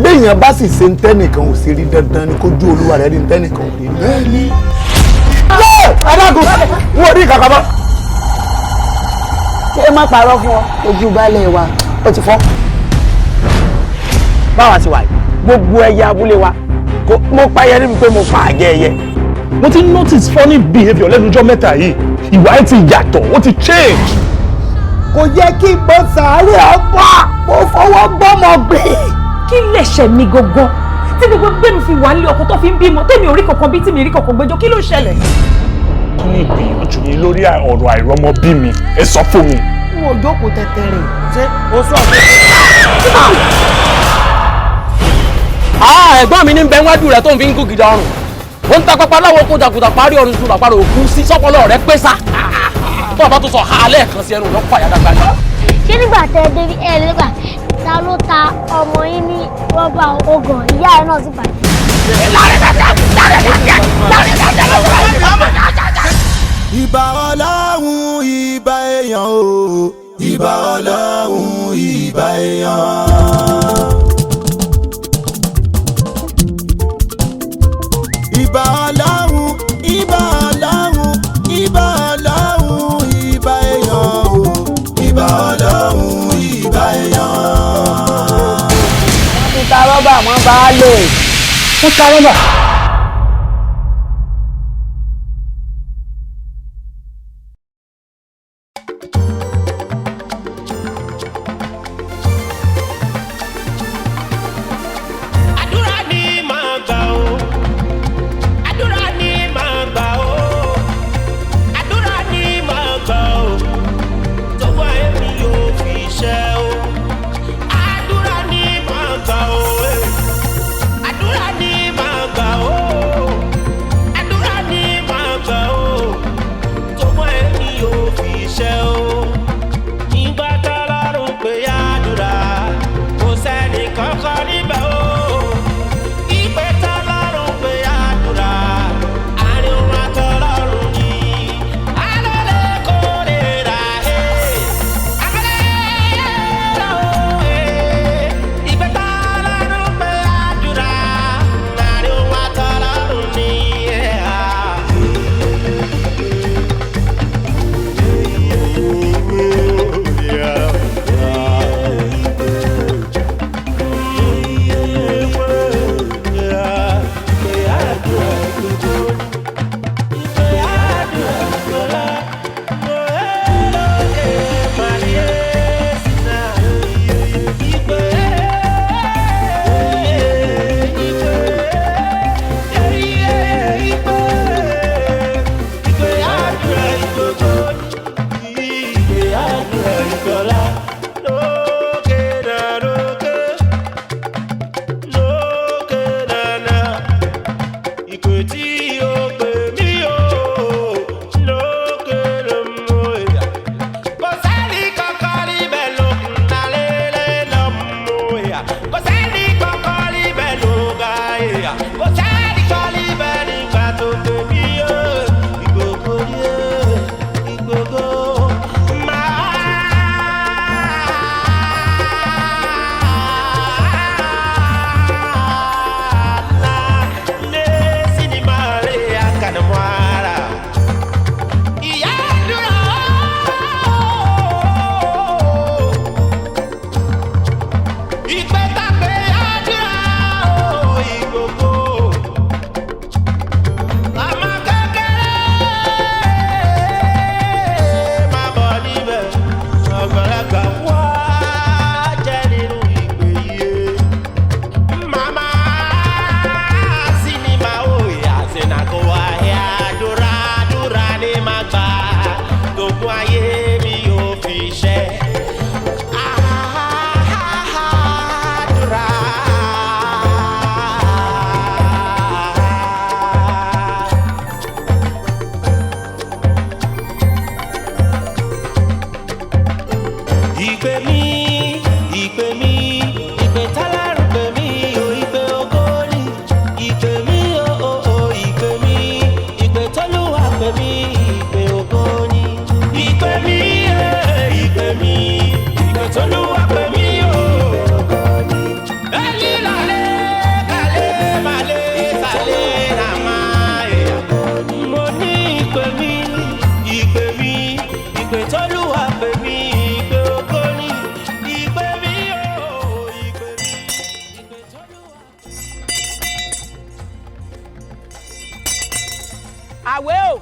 Béèyàn bá sì ṣe ń tẹ́nìkan ò sí rí, dandan ni kójú olúwa rẹ̀ rí ń tẹ́nìkan ò rí. Bẹ́ẹ̀ni. Adágún wọ́n rí kankan mọ́. Ṣé má parọ́ fún ọ, ojú baálé wa ó ti fọ́. Báwa ti wà yìí, gbogbo ẹyẹ abúlé wa, mo pa ẹyẹ níbi pé mo pa àjẹ ẹyẹ. Mo ti notice funny behaviour lẹ́nu ọjọ́ mẹ́ta yìí. Ìwà ẹ̀ ti yàtọ̀, ó ti change. Kò yẹ kí n bọ sàárè ọ̀pá, mo fọwọ́ gbọ́mọ gbé. Kí lẹ̀ṣẹ̀ mi gangan tí gbogbo gbé mi fi wà nílé ọkọ tó fi ń bímọ, tèmi ò rí kankan bí tí mi rí kankan gbẹjọ? Kí ló ṣẹlẹ̀? Kí ni ìgbìyànjú yín lórí ọ̀rọ̀ àìrọ́mọbí mi? Ẹ sọ fún mi. N ò jókòó tẹ̀tẹ̀rẹ̀. Ṣé o sọ pé. Ẹ̀gbọ́n mi ní bẹ wájú rẹ̀ tó ń fi ń gún gidi ọrùn, ó ń ta pápá láwọn kó jàgùdà parí ọrùn sùn àparò òkú sí sọ́pọ̀lọ́ rẹ̀ pé sá tó o bá tó sọ ha lẹ́ẹ̀kan sí ẹnu lọ́pọ̀ àyàdàgbà ni. Ṣé nígbà tẹ ẹ débi ẹ lẹ́gbà, ta ló ta ọmọ yín ní rọ́bà ogàn? Ìyá ẹ náà sì bàjẹ́. Ìbà Ọlọ́run, ìbà èèyàn o, ìbà Ọlọ́run, ìbà èèyàn. Ìbà Ọlọ́run, ìbà Ọlọ́run, ìbà Ọlọ́run, ìbà èèyàn o, ìbà Ọlọ́run, ìbà èèyàn. Wọ́n ti ta rọ́bà mọ́ baálé. Wọ́n ta rọ́bà. Àdúrà ni màá gbà ó, àdúrà ni màá gbà ó, àdúrà ni màá gbà ó, tọwọ́ èmi yóò fi ṣe ó. Àdúrà ni màá gbà ó, àdúrà ni màá gbà ó. Àwẹ̀ o,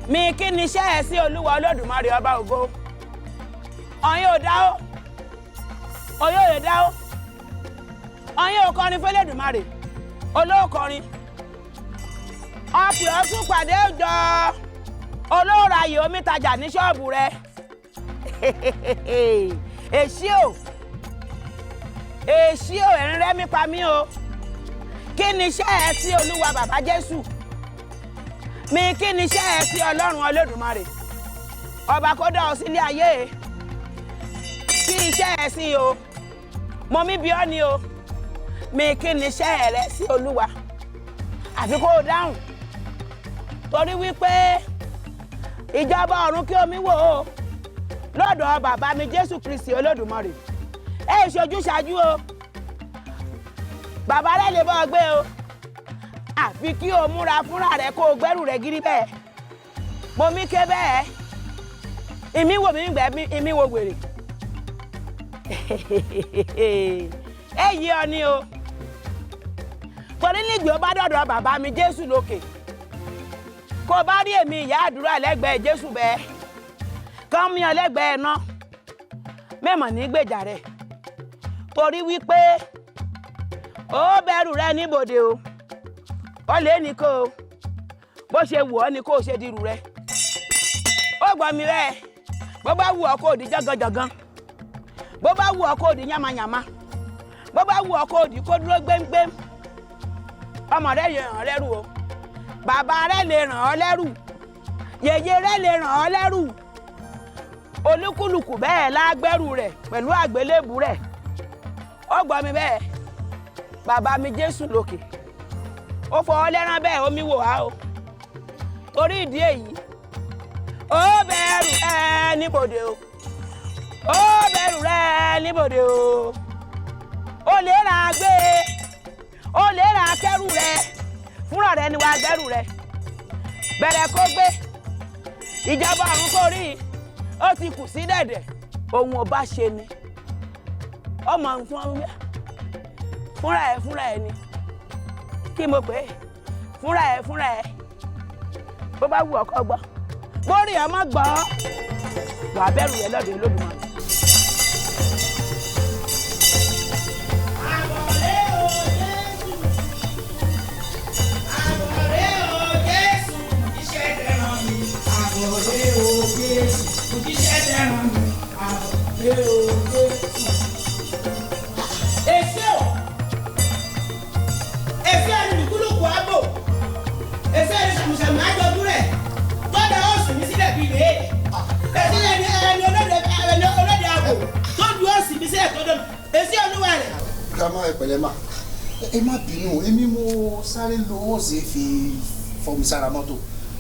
mi kí ni iṣẹ́ ẹ sí Olúwa Olódùmarè ọba ògo. Ọ̀yin ò dá o, ọ̀yin ò lè dá o, ọ̀yin ò kọrin f'Ẹlẹ́dùmarè, olóòkọrin. Ọ̀pẹ̀ ọ̀tún pàdé jọ olóòrayè omi tajà ní ṣọ́ọ̀bù rẹ. Èsì o, èsì o, ẹ̀rín rẹ́ mi pa mí o. Kí ni iṣẹ́ ẹ sí Olúwa bàbá Jésù? Mi kí ni iṣẹ́ ẹ sí Ọlọ́run Olódùmarè ọba kó dá ọ sílé ayé? Kí iṣẹ́ ẹ sí o, mo mi bí ọ ni o. Mi kí ni iṣẹ́ rẹ sí Olúwa? Àfi kó o dáhùn, torí wípé ìjọba ọ̀run kí omi wò ó lọ́dọ̀ bàbá mi Jésù Kristi Olódùmarè. Ẹ ṣojú ṣáájú o, bàbá rẹ lè bọ́ ọ gbé o, àfi kí o múra fúnra rẹ kó o gbẹ́rù rẹ gírí bẹ́ẹ̀. Mo mí ké bẹ́ẹ̀, ìmí wò mí gbẹ́, ìmí wò wèrè. Èyí ọ ni o, torí nígbì ó bá dọ̀dọ̀ bàbá mi Jésù lókè, kó o bá rí èmi ìyá àdúrà lẹ́gbẹ̀ẹ́ Jésù bẹ́ẹ̀, kán mi ọ lẹ́gbẹ̀ẹ́ ná mẹ́mọ̀ ní gbèjà rẹ̀, torí wípé ó bẹ̀rù rẹ níbodè o, ó lé ní kó o bó ṣe wù ọ́ ni kó o ṣe dirù rẹ. Ó gbọ́ mi rẹ, bó bá wù ọ́ kó o di jọ́gànjọ̀gàn, bó bá wù ọ́ kó o di yánmayànma, bó bá wù ọ́ kó o di kó dúró gbémgbém. Ọmọ rẹ lè ràn ọ́ lẹ́rù o, bàbá rẹ lè ràn ọ́ lẹ́rù, yèyé rẹ lè ràn ọ́ lẹ́rù. Olúkúlùkù bẹ́ẹ̀ lágbẹ́rù rẹ̀ pẹ̀lú àgbélébù rẹ̀. Ó gbọ́ mi bẹ́ẹ̀, bàbá mi Jésù lókè ó fọwọ́ lẹ́rán bẹ́ẹ̀ omi wò á o. Torí ìdí èyí, ó bẹ̀rù rẹ níbodè o, ó bẹ̀rù rẹ níbodè o. Ó lè ra gbé, ó lè ra kẹ́rù rẹ, fúnra rẹ ni wàá gbẹ́rù rẹ. Bẹ̀rẹ̀ kó gbé ìjọba ọ̀run kò rí, ó ti kù sí dẹ̀dẹ̀. Ohun ọba ṣe ni ọmọ fúnra ẹ fúnra ẹ ni kí mo pè é, fúnra ẹ fúnra ẹ. Bó bá wù ọkọ gbọ́, bórí ọmọ gbọ́, wà á bẹ̀rù rẹ lọ́dọ̀ Olódùmarè. Àbọ̀rẹ́ o Jésù, àbọ̀rẹ́ o Jésù, òjíṣẹ́ tẹ̀ràn mi. Àbọ̀rẹ́ o Jésù, òjíṣẹ́ tẹ̀ràn mi. Àbọ̀rẹ́ o Jésù. Èsì o, èsì ẹni lùkúlùkù àbò, èsì ẹni sàmùsàmù àjọdún rẹ̀, gbọ́dọ̀ ó sùn mí sílẹ̀ bíi rèé. Èsì ẹni ẹni olóde àbò tó du ó sì mí sílẹ̀ tó dọ̀ èsì olúwa rẹ̀. Grandma ẹ pẹ̀lẹ́ mà, ẹ má bínú, èmi mo sáré lo òsè fi fọmi sára mọ́tò,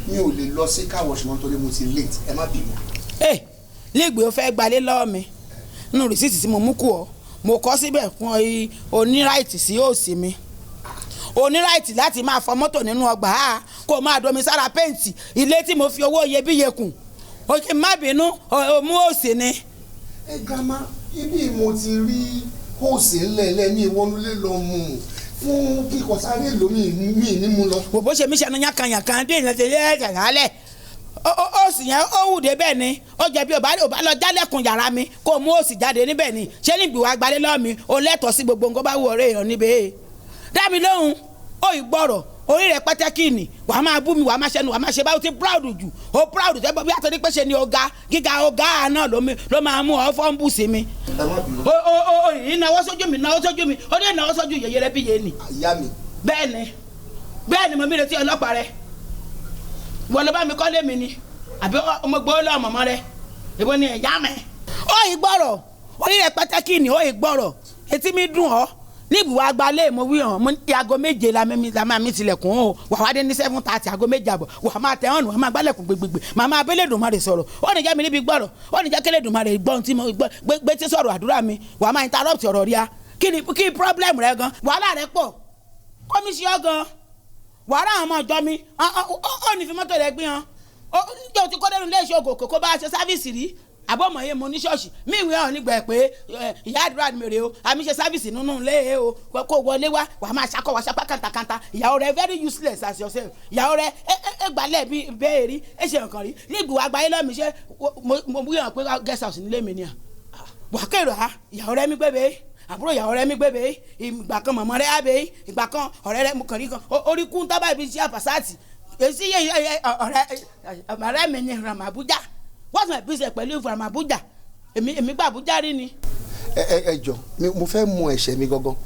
mi ò lè lọ sí car wash mọ́ torí mo ti late, ẹ má bínú. Ẹ lẹ́gbẹ̀ẹ́ o fẹ́ gbalé lọ́wọ́ mi nínú rìsíìtì tí mo mú kú ọ, mo kọ síbẹ̀ fún ọ oníráìtì sí òsì mi, oníráìtì láti máa fọ mọ́tò nínú ọgbà á kó o máa domi sára péǹtì ilé tí mo fi owó iyebíye kùn, o kì í má bínú o mú òsì ni. Ẹ grandma, ibi mo ti rí òsì ńlẹ̀ẹ́lẹ̀ ní ìwọ́nulẹ̀ lọ mú un fún kíkọ sáré lómi mi ní mú lọ. Wò bó ṣe mí ṣẹnu yánkanyànkan bí èèyàn ti lé ẹ̀jẹ̀ lálẹ́ òsì yẹn ó wù dé bẹ́ẹ̀ ni, ó jẹ́ bí ó bá lọ jálẹ̀kùn yàrá mi kó o mú òsì jáde níbẹ̀ ni. Ṣé níbi wàá gbalé lọ́ọ̀ mi o lẹ́tọ̀ọ́ sí gbogbo nǹkan bá wù ọ̀rẹ́ èèyàn níbẹ̀. Dá mi lóhùn, ó ì gbọ́rọ̀ orí rẹ̀ pẹ́tẹ́kì ni, wàá máa bú mi, wàá máa ṣẹnu, wàá máa ṣe báwo ti proud jù, ó proud tẹ́ bí àtọ́ni pé ṣe ni ọ̀gá gíga ọ̀gá náà ló máa mú ọ fọ́nbù sí mi. O ì náwó sójú mi, náwó sójú mi, ó dé náwó sójú yèyé rẹ bí yé ni. Ìyá mi. Bẹ́ẹ̀ ni mo mi retí ọlọ́pàá rẹ, wọ́n ló bá mi kọ́lé mi ni àbí ọmọ gbọ́ lọ́wọ́ mọ̀mọ́ rẹ, ìbọn ni ìyá mi. Ó ì gbọ́rọ̀ orí rẹ̀ pẹ́tẹ́kì ni, ó ì gbọ́rọ̀ etí mi dùn ọ́ níbi wàá gbalé mo wí hàn mo ní aago 7 la máa mi tilẹ̀kùn o, wà wá dé ní 7:30, aago 7:30, wà máa tẹ̀ hàn wà máa gbálẹ̀kùn gbégbégbé, màmá abẹ́lẹ̀dùnmarè sọ̀rọ̀, ó ní jẹ́ mi níbi gbọ́rọ̀, ó ní jẹ́ kẹ́lẹ́dùnmarè gbọ́n tí mo gbé tí sọ̀rọ̀ àdúrà mi, wà máa interrupt ọ̀rọ̀ rí a. Kí ni kí problem rẹ gan, wàhálà rẹ pọ̀, kọ́míṣíọ́ gan, wàhálà àwọn ọmọ ìjọ mi ó ní fi mọ́tò rẹ gbé hàn, ó níjọ́ tí kọ́dẹ́nu ilé iṣẹ́ ògòkò kó bá a ṣe sáfíìsì rí. Àbọ̀mọ̀ yẹn mo ní ṣọ́ọ̀ṣì mí ìwé ọ̀hún nígbà ẹ̀ pé ìyá àdúrà mi rèé o, àmì ṣe sáfìsì nínú ilé o, kó wọlé wá wàá máa ṣakọ wàá ṣapá kàńtàkàńtà. Ìyàwó rẹ very useless as yourself. Ìyàwó rẹ ẹ gbalẹ̀ bí bẹ́ẹ̀ rí, ẹ ṣe nǹkan rí nígbà wàá gbayé lọ́mí ṣe mo wíyàn pé guest house nílé mi ni à wàá kérò á. Ìyàwó rẹ mi gbébé, àbúrò ìyàwó rẹ mi gbébé, ìgbà kan mọ̀mọ́ rẹ á bẹ́, ìgbà kan ọ̀rẹ́ rẹ mo kàn rí kan orí kún tábà ibi iṣẹ́ àfàsáàtì èsì yẹ ọ̀rẹ́ mi ni Ramabuja. What's my business pẹ̀lú Ramabuja? Èmi gba Abuja rí ni. Ẹ jọ, mo fẹ́ mọ ẹ̀ṣẹ̀ mi gangan.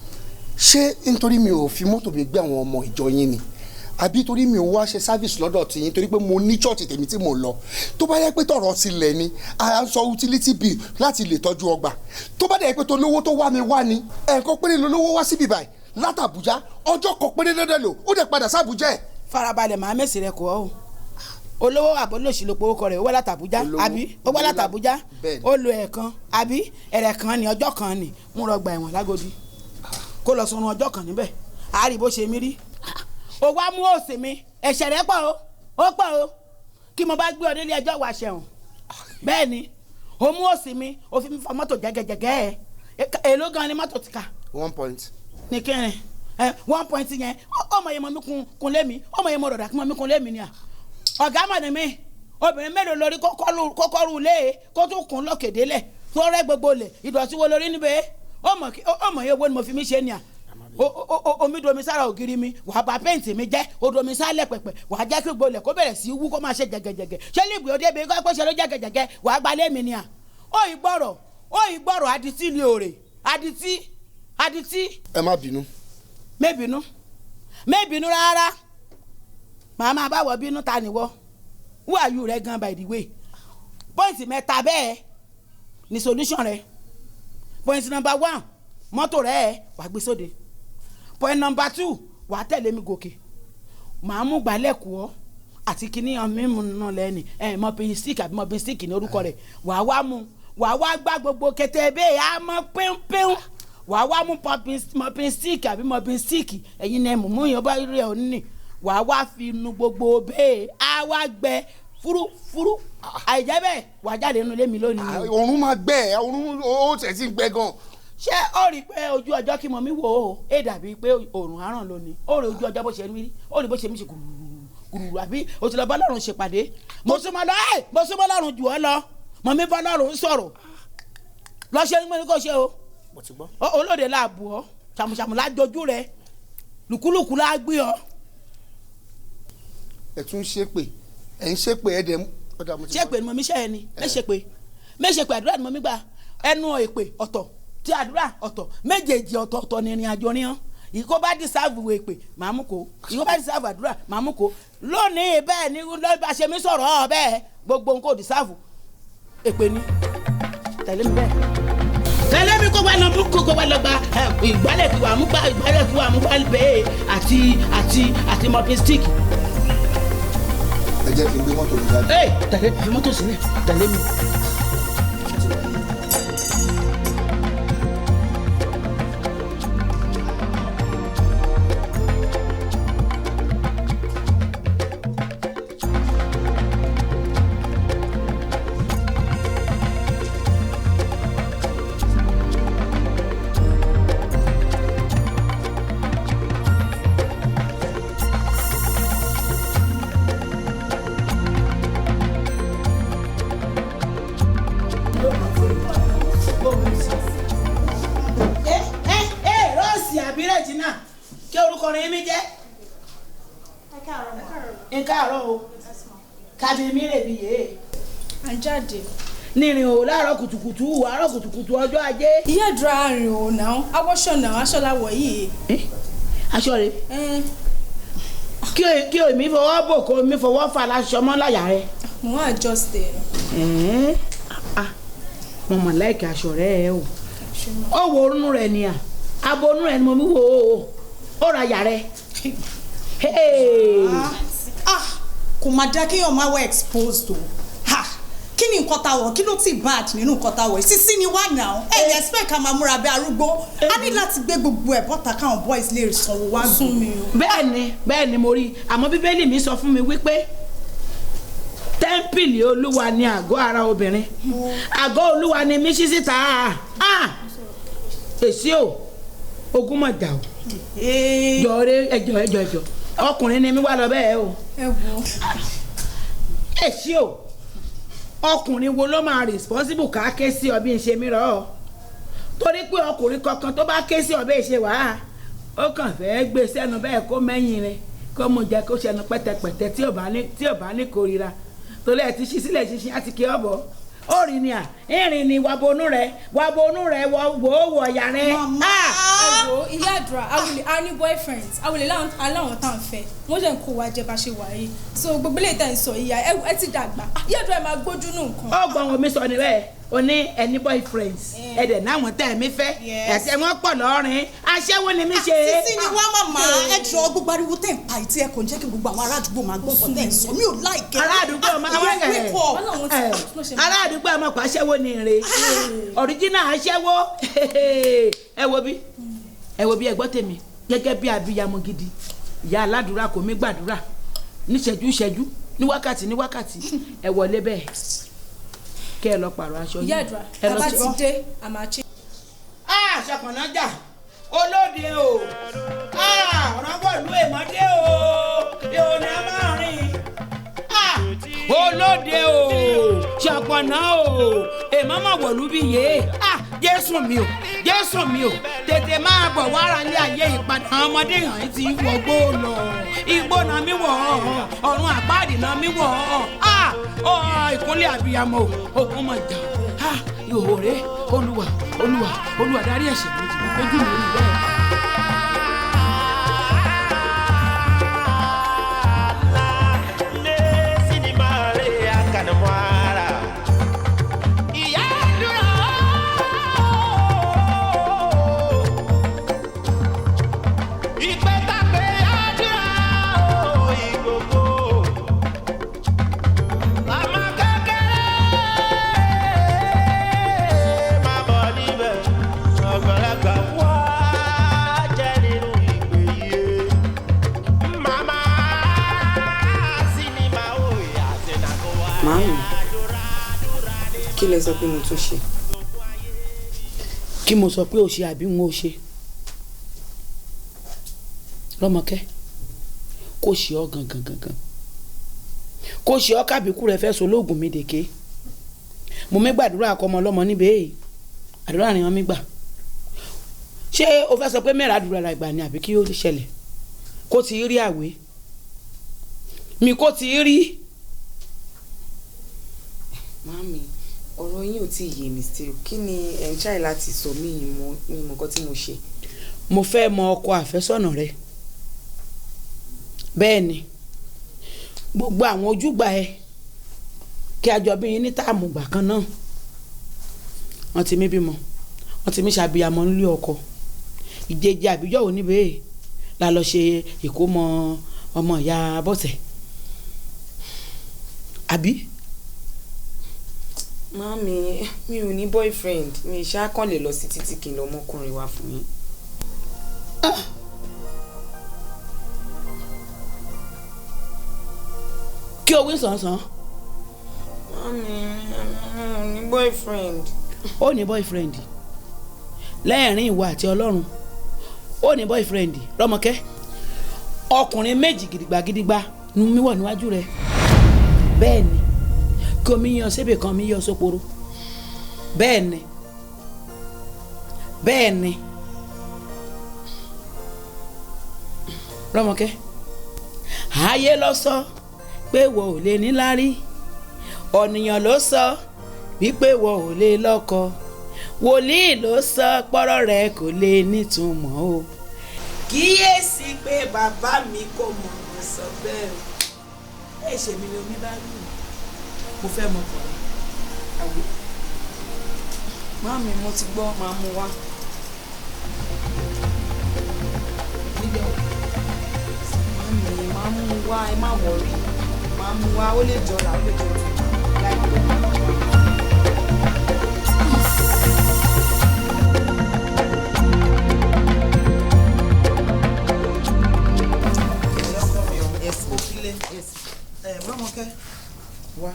Ṣé nítorí mi ò fi mọ́tò mi gbé àwọn ọmọ ìjọ yín ni, àbí torí mi ò wá ṣe service lọ́dọ̀ tí yín, torí pé mo ní church tèmi tí mo lọ? Tó bá yẹ pé tọ̀rọ̀ tilẹ̀ ni, à ń sọ utility bill láti lè tọ́jú ọgbà. Tó bá dẹ̀ pé tó lówó tó wá mi wá ni, ẹ̀ẹ̀kan péré lolówó wá síbí báyìí látàbújá, ọjọ́ kan péré lọ́dọ̀ lò ó dẹ̀ padà sábújá ẹ̀. Farabalẹ̀, màá mèsì rẹ kọ́ ọ́. Olówó àbólòsì ló powó kọ rẹ̀, ó wá látàbújá àbí ó wá látàbújá, ó lo ẹ̀ẹ̀kan àbí ẹ̀rẹ̀ kan ní ọjọ́ kan ní mú rọgbà ẹ̀wọ̀n lágodi kó lọ sọrun ọjọ́ kan níbẹ̀, àárí bó ṣe mí rí. Ó wá mú òsì mi, ẹ̀ṣẹ̀ rẹ̀ pọ̀ o, ó pọ̀ o, kí mo bá gbé ọ délé ẹjọ́ wà ṣẹ̀wọ̀n. Bẹ́ẹ̀ ni ó mú òsì mi, ó fi mi fa mọ́tò jẹ́gẹ́jẹ́gẹ́. Ẹ̀ èló gan ni mọ́tò ti kà? 1 point. Ní kẹrin ẹ 1 point yẹn, ọmọ yẹn mọ mi kun lé mi, ọmọ yẹn mọ rọ̀dà kí mọ mi kun lé mi ni à. Ọ̀gá mọ̀ ní mi, obìnrin mélòó lórí kókọ́rù lé kó tún kún lókè délẹ̀ tó rẹ́ gbogbo lẹ̀, ìdọ̀tí wo lórí níbẹ̀? Ọmọ yẹn owó ni mo fi mí ṣe ni à. Omi domi sára ògiri mi, wàá bà pẹ́ǹtì mi jẹ́, o domi sálẹ̀ pẹ̀pẹ̀, wàá jẹ́ kí gbogbo lẹ̀ kó bẹ̀rẹ̀ sí í wú kó máa ṣe jẹ̀gẹ̀jẹ̀gẹ̀. Ṣé líìgbì òde ibi kó ṣe ló jẹ̀gẹ̀jẹ̀gẹ̀, wàá gbalẹ̀ mi ni à. Ó ì gbọ́rọ̀ adití ni òrè, adití adití. Ẹ má bínú. Mébínú rárá, màá máa báwọ̀ bínú ta nìwọ. Who are you rẹ gan by the way? Point mẹ́ta bẹ́ẹ̀ ni solution rẹ. Point number 1, mọ́tò rẹ wàá gbé sóde. Point number 2, wàá tẹ̀lé mi gòkè, màá mú gbálẹ̀ kù ọ́ àti kíní mímu náà lẹ́ni ẹ̀ mọ́pin stick àbí mọ́pin stick ní orúkọ rẹ̀, wàá wá mú, wàá wá gbá gbogbo kété bẹ́ẹ̀ á mọ́ pínpín, wàá wá mú mọ́pin stick àbí mọ́pin stick ẹ̀yin náà mú yẹn bá rí ẹ̀ òní, wàá wá fi nu gbogbo bẹ́ẹ̀ á wá gbẹ fúrúfúrú. Àìjẹ́ bẹ́ẹ̀ wàá jáde nínú ilé mi lónìí. Òórùn máa gbẹ, òórùn ó tẹ̀ sí gbẹ gan. Ṣé ó rí i pé ojú ọjọ́ kí mọ mi wò ó é dàbí pé òòrùn aràn lónìí? Ó rí ojú ọjọ́ bó ṣe rí, ó rí bó ṣe mí ṣe kùrùrù, àbí o ti lọ bá Ọlọ́run ṣèpàdé? Mo súnmọ́ lọ, ẹ mo súnmọ́ Ọlọ́run jù ọ́ lọ, mọ̀ mi bá Ọlọ́run sọ̀rọ̀ lọ ṣe ní kò ṣe o. Olóde la bù ọ́, ṣàmùṣàmù la jojú rẹ, lùkúlùkù la gbé ọ. Ẹ tún ṣépè, ẹ ń ṣépè, ẹ dẹ̀. Ṣépè ni mo mi ṣe ẹ ni, mẹ́ṣepè mẹ́ṣepè, àdúrà ni mo mi gbà, ẹnu èpè ọ̀tọ̀ tí àdúrà ọ̀tọ̀, méjèèjì ọ̀tọ̀ọ̀tọ̀ ní ìrìn àjò ríhan. Ìkó bá dísáàfù èpè màá mú kó, ìkó bá dísáàfù àdúrà màá mú kó. Lónìí bẹ́ẹ̀ ni ló bá ṣe mí sọ̀rọ̀ ọ̀ bẹ́ẹ̀ gbogbo nǹkan ò dísáàfù èpè ni. Tẹ̀lé mi bẹ́ẹ̀, tẹ̀lé mi kó wá lọ mú kó wá lọ gba ìgbálẹ̀ kí wàá mú gbá, ìgbálẹ̀ kí wàá mú gbá bẹ́ẹ̀ àti àti àti mopping stick. Ẹ jẹ́ kí n gbé mọ́tò mi jáde. Ẹ tẹ̀lé fi mọ́tò sílẹ̀, tẹ̀lé mi. Nírin o láàárọ̀ kùtùkùtù, àárọ̀ kùtùkùtù ọjọ́ ajé. Ìyá àdúrà rìn o náà, awọ́ṣọ náà, aṣọ làwọ̀ yìí. Aṣọ rẹ kí o mi fọwọ́ bò kó mi fọwọ́ fà láṣọ mọ́ láyà rẹ. Mo wá adjust ẹ. Mo mọ̀ láìka aṣọ rẹ ẹ o. Ó wo orun rẹ ni à, abo orun rẹ ni mo mi wò ó, ó ra yà rẹ. Kò má dá kéèyàn máa wọ exposed o. Kí ni nǹkan tá wọ̀, kí ló ti bad nínú nǹkan tá wọ̀? Sísí ni wà náà, ẹ lè expect ká máa múra bí arúgbó. A ní láti gbé gbogbo ẹ̀ bọ́ta káwọn boys lè sanwó wá gùn. Bẹ́ẹ̀ ni, bẹ́ẹ̀ ni mo rí, àmọ́ bíbélì mi sọ fún mi wípé Tẹ́ḿpìlì Olúwa ni àgọ́ ara obìnrin, àgọ́ Olúwa ni mí ṣí síta. Èsì o, ogun mọ̀ jà o. Jọ̀ọ́rẹ́, ẹjọ́ ẹjọ́ ẹjọ́, ọkùnrin ni mí wá lọ bẹ́ẹ̀ o. Èsì o, ọkùnrin wo ló máa responsible ká ké sí ọ bí n ṣe mí rọ ọ? Torí pé ọkùnrin kankan tó bá ké sí ọ bẹ́ẹ̀ ṣe wàá, ó kàn fẹ́ gbé sẹ́nu bẹ́ẹ̀ kó mẹ́yìn rẹ̀ kó mú jẹ kó ṣẹnu pẹ́tẹpẹ́tẹ tí ò bá ní kórira. Torí ẹ ti ṣí sílẹ̀ ṣinṣin àti kí ọ bọ̀. Ó rìn ní à, ìrìn ni wà bonú rẹ̀, wà bonú rẹ̀, wò ó wọ̀ ọ̀yà rẹ̀. Màmá, ẹ wo ìyá àdúrà, awulẹ̀ a ní boyfriends, awulẹ̀ aláwọn tá à ń fẹ́, wọ́n jẹ́ ń kó wa jẹ bá ṣe wà yìí. So gbogbo ilé ìtẹ̀ ń sọ ìyá ẹ ti dàgbà, ìyá àdúrà ẹ máa gbójú nù nǹkan. Ọgbọ̀n omi sọ ni bẹ́ẹ̀, o ní ẹni boyfriends, ẹ dẹ̀ náwọn tẹ́ mi fẹ́, ẹ̀sẹ̀ wọn pọ̀ lọ́rin, aṣẹ́wó ni mi ṣe. Sísí ni wá màmá, ẹ jọ gbogbo ariwo tẹ̀ ń pa ìtí ẹ kò ń jẹ́ kí gbogbo àwọn ará àdúgbò máa gbọ́ nǹkan tẹ̀ ń sọ, mi ò láìkẹ́. Ará àdúgbò máa wá ẹ̀ ará àdúgbò ẹ̀ mọ̀ pé aṣẹ́wó ni rè, ọ̀ríjínà aṣẹ́wó. Ẹ wo bí, ẹ wo bí, ẹ gbọ́ tèmi gẹ́gẹ́ bí abiyamọ gidi, ìyá aládùúrà kò mí gbàdúrà níṣẹ́jú ìṣẹ́jú, ní wákàtí ní wákàtí, ẹ wọlé bẹ́ẹ̀ kẹ́ ẹ lọ pààrọ̀ aṣọ yìí. Ìyá àdúrà, bàbá ti dé, a máa ṣe. Ṣọ̀pọ̀nà jà olóde o, ọ̀rọ̀ wọ̀lú èmọ́dé o, ìhòòhò a máa rìn. Olóde o, ṣọ̀pọ̀nà o, èmọ́mọ̀ wọ̀lú bí yé. Jésù mi o, Jésù mi o, tètè máa bọ̀ wára lé ayé ìpadà. Ọmọdé hàn ti wọgbó lọ, igbó náà mi wọ̀ ọ́, ọ̀run àpáàdì náà mi wọ̀ ọ́. Ìkúnlẹ̀ àbíyamọ o, òkun mọ̀ jà, ìhòòhò rẹ̀, Olúwa, Olúwa, Olúwa dárí ẹ̀ṣẹ̀ mi jì mí, kójú mi rí bẹ́ẹ̀. Màámi, kí lẹ sọ pé mo tún ṣe? Kí mo sọ pé o ṣe àbí n ò ṣe? Rọ́mọkẹ́, kò ṣe ọ́ gangan gangan, kò ṣe ọ́ kábíkú rẹ fẹ́ so lóògùn mi dèké. Mo mi gbàdúrà akọmọ ọlọ́mọ níbẹ̀ èyí, àdúrà ni wọ́n mi gbà. Ṣé o fẹ́ sọ pé mẹ́rin àdúrà la ìgbà ni àbí kí ó ṣẹlẹ̀? Kó ti rí àwé mi, kó ti rí. Màámi, ọ̀rọ̀ yín ò tí ì yé mi still. Kí ni ẹ̀ ń ṣàì láti sọ? Mí mọ̀ nǹkan tí mo ṣe. Mo fẹ́ mọ ọkọ àfẹ́sọ́nà rẹ. Bẹ́ẹ̀ ni, gbogbo àwọn ojúgbà ẹ kí a jọ bí yín ní táàmù gbà kan náà. Wọ́n ti mí bímọ, wọ́n ti mí ṣàbíyamọ nílé ọkọ. Ìjẹjẹ àbíjọ́ òní bẹ́ẹ̀ la lọ ṣe ìkómọ ọmọ ìyá Bọ́sẹ̀. Àbí? Màámi, mi ò ní boyfriend, mi ṣáà kàn lè lọ sí títí kí n lọ mọ́kùnrin wá fún yín. Kí o wí sànsàn. Màámi, mi ò ní boyfriend. Ó ní boyfriend lẹ́ẹ̀rín ìwà àti Ọlọ́run. Ó ní boyfriend. Rọ́mọkẹ́, ọkùnrin méjì gidigba gidigba ni mi wà níwájú rẹ. Bẹ́ẹ̀ ni, kí omi yan sébè kan mi yan sóporo. Bẹ́ẹ̀ ni, bẹ́ẹ̀ ni. Rọ́mọkẹ́, ayé ló sọ pé wọ́n ò lè níláárí, ọ̀nìyàn ló sọ wípé wọ́n ò lè lọ́kọ, wòlíì ló sọ pọ́rọ̀ rẹ̀ kò lè nítumọ̀ o. Kíyèsí pé bàbá mi kò mọ̀ ọ́ sọ bẹ́ẹ̀ o. Ẹ̀ṣẹ̀ mi ni omi bá lù mí, mo fẹ́ mọ ọkùnrin. Màámi, mo ti gbọ́, màá mú wá. Màámi, màá mú wá, ẹ má wọrí. Màá mú wá, ó lè jọlá, ó lè jọlá. Rọ́mọkẹ́, wá.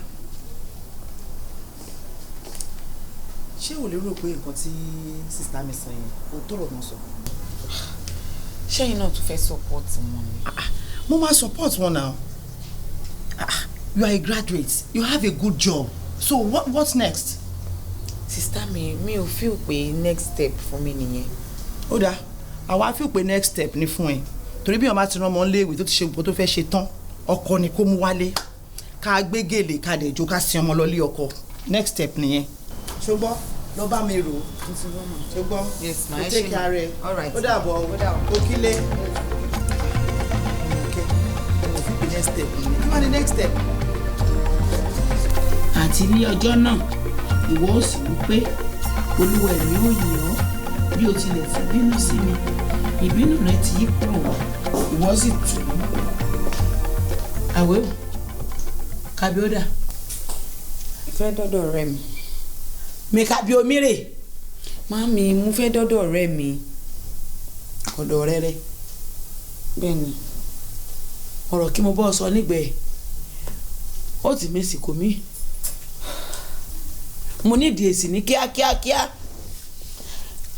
pé nǹkan tí sister mi sọ yẹn, òótọ́ ọ̀rọ̀ náà sọ. Ṣẹ́yìn náà tún fẹ́ support wọn ni? Mo máa support wọn now. Ah, you are a graduate, you have a good job, so what's next? Sister mi, mi ò feel pé next step fún mi nìyẹn. Ó dáa, àwa feel pé next step ni fún ẹ, torí bí wọn bá ti rán ọmọ léèwé tó ti ṣe nǹkan tó fẹ́ ṣe tán, ọkọ ni kó mú wálé, ká gbé gèlè, ká dẹ̀ jó, ká sin ọmọ lọ lé ọkọ. Next step nìyẹn. Ṣùgbọ́n lọ bá mi rò ó, ṣùgbọ́n Yes, ma. kò Ẹ take ṣé, ma. care rẹ. All right. Ó dàbọ̀, kò kílé. Ọmọkẹ́, mo fi pé next step nìyẹn. Kí wàá ní next step? Àti ní ọjọ́ náà ìwọ ó sì wí pé, Olúwa, èmi ó yìn ọ́. Bí o tilẹ̀ ti bínú sí mi, ìbínú rẹ ti yí kúrò wá, ìwọ sì tù ú. Àwẹ̀ kàbíọ́dà. Fẹ́ dọ́dọ̀ ọ̀rẹ́ mi. Mi kàbí omi rè. Màámi, mo fẹ́ dọ́dọ̀ ọ̀rẹ́ mi. Ọ̀dọ̀ ọ̀rẹ́ rẹ? Bẹ́ẹ̀ni. Ọ̀rọ̀ kí mo bọ́ sọ nígbẹ̀ẹ́ ó ti mí sì kò mí, mo nídìí èsì ní kíákíákíá.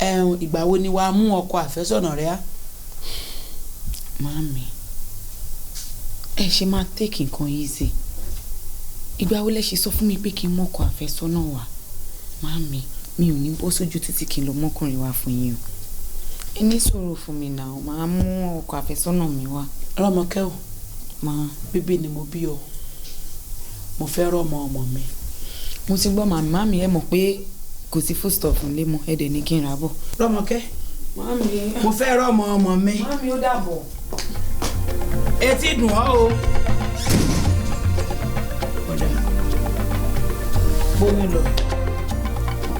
Ẹ̀hún, ìgbà wo ni wàá mú ọkọ àfẹ́sọ̀nà rẹ á? Màámi, ẹ ṣe máa take nǹkan easy. Ìgbà wo lẹ ṣe sọ fún mi pé kí n mọ́kọ àfẹ́sọ́nà wá? Màámi, mi ò ní bọ́ sójú títí kí n lọ mọ́kùnrin wá fún yín o. Ẹ ní sùúrù fún mi náà, màá mú ọkọ àfẹ́sọ́nà mi wá. Rọ́mọkẹ́ o. Máa. Bíbí ni mo bí o, mo fẹ́ rọ́mọ ọmọ mi. Mo ti gbọ́, màmí. Màmí, ẹ mọ̀ pé kò sí foodstuff nílé mọ́, ẹ dẹ̀ ní kí n rà bọ̀. Rọ́mọkẹ́. Màámi. Mo fẹ́ rọ́mọ ọmọ mi. Màámi, ó dàbọ̀. Etí dùn ọ́ o. Ọ̀dà bómi lọ,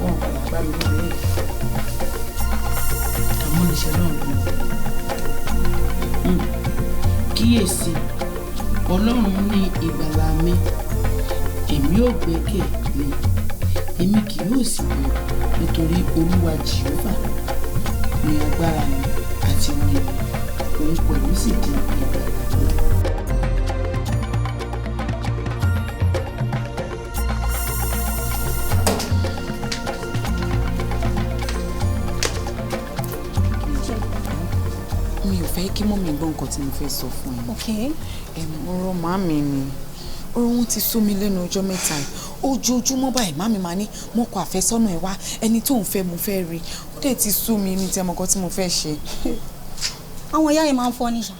wọn padà bá mi lórí àmúniṣẹ́ náà lọ. Kíyèsí, Ọlọ́run ní ìgbàlà mi, èmi ò gbẹ́kẹ̀ lé, èmi kì yóò sì bẹ̀rù, nítorí Olúwa Jèhófà ní agbára mi àti orin mi, òun pẹ̀lú sì di ìgbàlà mi. Mi ò fẹ́ kí mummy gbọ́ nǹkan tí mo fẹ́ sọ fún ẹ. Okay. Ọ̀rọ̀ màámi ni, ọ̀rọ̀ wọn ti sú mi lẹ́nu ọjọ́ mẹ́ta yìí. Ojoojúmọ́ báyìí, màámi máa ní mọ́kọ àfẹ́sọ́nà ẹ̀ wá, ẹni tó ń fẹ́ mo fẹ́ rí. Ó dẹ̀ ti sú mi, mi tẹ́ mọ nǹkan tí mo fẹ́ ṣe. Àwọn ìyá yẹn máa ń fọ́ níṣà.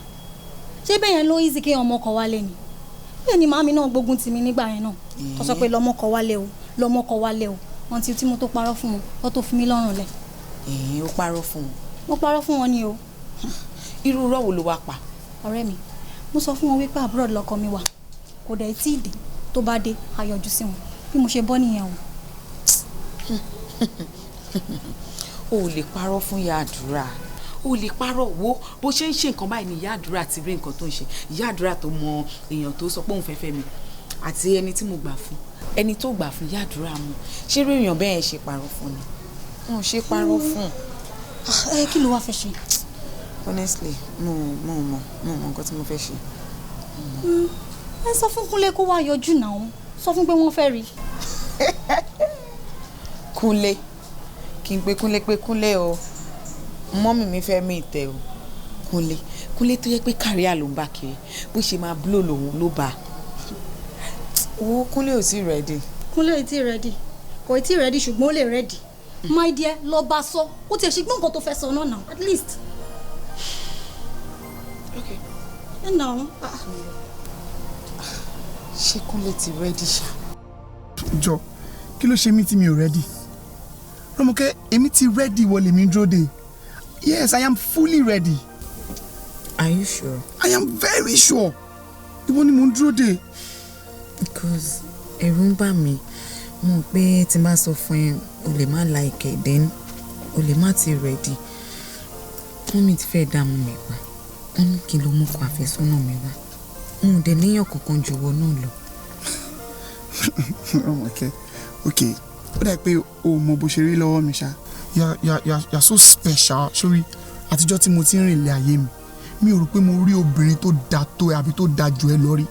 Ṣé bẹ́ẹ̀ yẹn ló easy kéèyàn ọmọ kọ wálé ni? Bẹ́ẹ̀ ni màámi náà gbógun tì mí nígbà yẹn náà, tó sọ pé lọ́mọ kọ wálé o, lọ́mọ kọ wálé o. Wọn ti tí mo tó parọ́ fún wọn, wọ́n tó fi mí lọ́rùn lẹ̀. Ẹ̀ẹ́n, ó parọ́ fún wọn? Mo parọ́ fún wọn ni o. Irú irọ́ wo ló wá pa? Ọ̀rẹ́ mi, mo sọ fún wọn wípé abroad lọkọ mi wà, kò dẹ̀ tí ì dé, tó bá dé a yọjú sí wọn. Bí mo ṣe bọ́ nìyẹn o. O ò lè parọ́ fún ìyá àdúrà, o lè parọ́. Wo bó ṣe ń ṣe nǹkan báyìí ni ìyá àdúrà ti rí nǹkan tó ń ṣe. Ìyá àdúrà tó mọ èèyàn tó sọ pé òun fẹ́ fẹ́ mi àti ẹni tí mo gbà fún, ẹni tó gbà fún, ìyá àdúrà mu. Ṣé irú èèyàn bẹ́ẹ̀ ṣe parọ́ fún ni? Wọn ò ṣe parọ́ fún. Ẹ kí ló wá fẹ́ ṣe? Honestly, mo mọ nǹkan tí mo fẹ́ ṣe. Ẹ sọ fún Kúnlé kó wá yọjú náà, sọ fún pé wọ́n fẹ́ rí. Kúnlé? Kí n pe Kúnlé pé Kúnlé o, mummy mi fẹ́ mí ìtẹ̀ o? Kúnlé, Kúnlé tó yẹ pé career ló ń bá kiri, bó ṣe máa blow lòun ló bá owó. Kúnlé ò tí ready. Kúnlé ò tí ready, kò tí ready, ṣùgbọ́n ó lè ready, my dear. Lọ bá sọ, ó tiẹ̀ ṣe gbọ́n nǹkan tó fẹ́ sọ náà now, at least. Okay. Ẹ nà ó. Ṣé Kúnlé ti ready ṣá? Jọ, kí ló ṣe mí tí mi ò ready? Rọ́mọkẹ́, èmi ti ready, wọlé mi dúró dé. Yes, I am fully ready. Are you sure? I am very sure. Ìwọ ni mò ń dúró dé. Because ẹ̀rù ń bà mí mo rò pé tí n bá sọ fún ẹ, o lè má like ẹ, then o lè má ti ready. Mummy ti fẹ́ dààmú mi pa. Wọ́n ní kí n lọ mọ́kọ àfẹ́sọ́nà mi wá. N ò dẹ̀ níyàn kankan jù wọ náà lọ. Rọ́mọkẹ́, ok, ó dà pé o mọ bó ṣe rí lọ́wọ́ mi ṣá. You are so special. Sórí àtijọ́ tí mo ti ń rìn ilé ayé mi, mi ò rò pé mo rí obìnrin tó da tó ẹ àbí tó da jù ẹ lọ rí.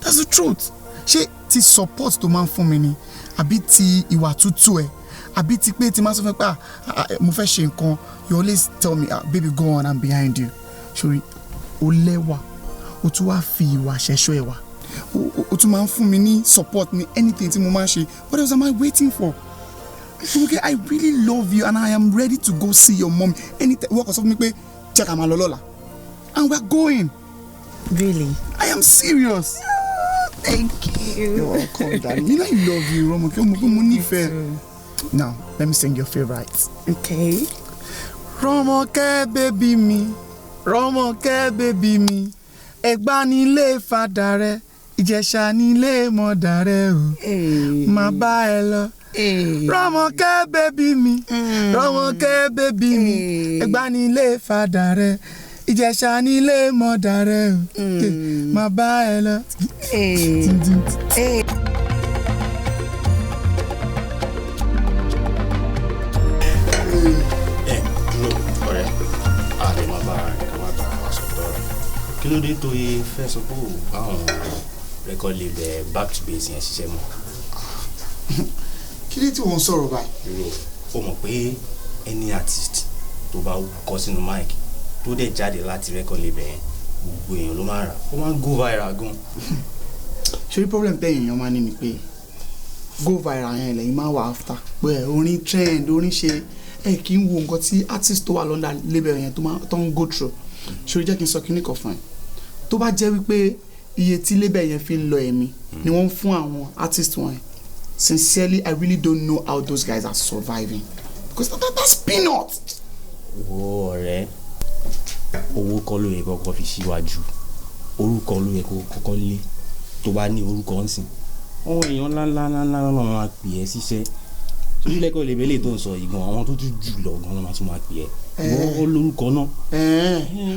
That's the truth. Ṣé ti support tó máa ń fún mi ni, àbí ti ìwà tútù ẹ, Àbí ti pé tí máa sọ fún pé mo fẹ́ ṣe nǹkan, you always tell me, "Ah, baby, go on, I'm behind you." Sori, o lẹ́wà, o tún wá fi ìwà ṣẹ̀ṣọ́ ẹ̀wà. O tún máa ń fún mi ní support ní anything tí mo máa ń ṣe. What else am I waiting for? Okay, I really love you and I am ready to go see your mom anytime. Wọ́n kàn sọ fún mi pé jẹ́ ká máa lọ lọ́la. And we are going. Really? I am serious. Thank you. You're welcome, darling. You know I love you, Romoke. Mo nífẹ̀ẹ́. Now, let me sing your favorite. Okay. Romoke baby mi, Romoke baby mi, Ẹ̀gbá nílé fàdà rẹ, Ìjẹ̀ṣà nílé mọ̀dà rẹ o, máa bá ẹ lọ. Romoke baby mi, Romoke baby mi, Ẹ̀gbá nílé fàdà rẹ, Ìjẹ̀ṣà nílé mọ̀dà rẹ o, máa bá ẹ lọ. Ẹ dúró ọ̀rẹ́, a lè má bá ká má bá wa sọ̀tọ̀ rẹ̀. Kí ló dé tó yẹ fẹ́ sọ pé ò bá àwọn record label Back to Base yẹn ṣiṣẹ́ mọ́? Kí ló tí wọ́n ń sọ̀rọ̀ báyìí? Dúró, ó mọ̀ pé any artist tó bá kọ sínú mic tó dẹ̀ jáde láti record label yẹn, gbogbo èèyàn ló máa rà, ó máa ń go viral gan. Ṣé problem tẹ́yìn èèyàn máa ní ni pé go viral yẹn lẹ́yìn máa wà after pé ẹ orin trend, orin ṣe, ẹ kì í wo nǹkan tí artist tó wà lọ́ndà label yẹn tó máa tó ń go through. Ṣé jẹ́ kí n sọ kíní kan fún ẹ, tó bá jẹ́ wípé iye tí label yẹn fi ń lọ ẹ̀mí ni wọ́n ń fún àwọn artist wọn yẹn, sincerely, I really don't know how those guys are surviving, because that's peanut. Wo ọ̀rẹ́, owó kọ́ ló yẹ kọ́kọ́ fi síwájú, orúkọ ló yẹ kó kọ́kọ́ lé. Tó bá ní orúkọ ń sìn, àwọn èèyàn ńláńlá ńláńlá ló máa pè ẹ́ síṣẹ́. Torí lẹ́kọ̀ọ́ lè bẹ́lẹ̀ tó ń sọ yìí gan, àwọn tó tún jù lọ gan ló máa tún máa pè ẹ́. Ìwọ lórúkọ náà.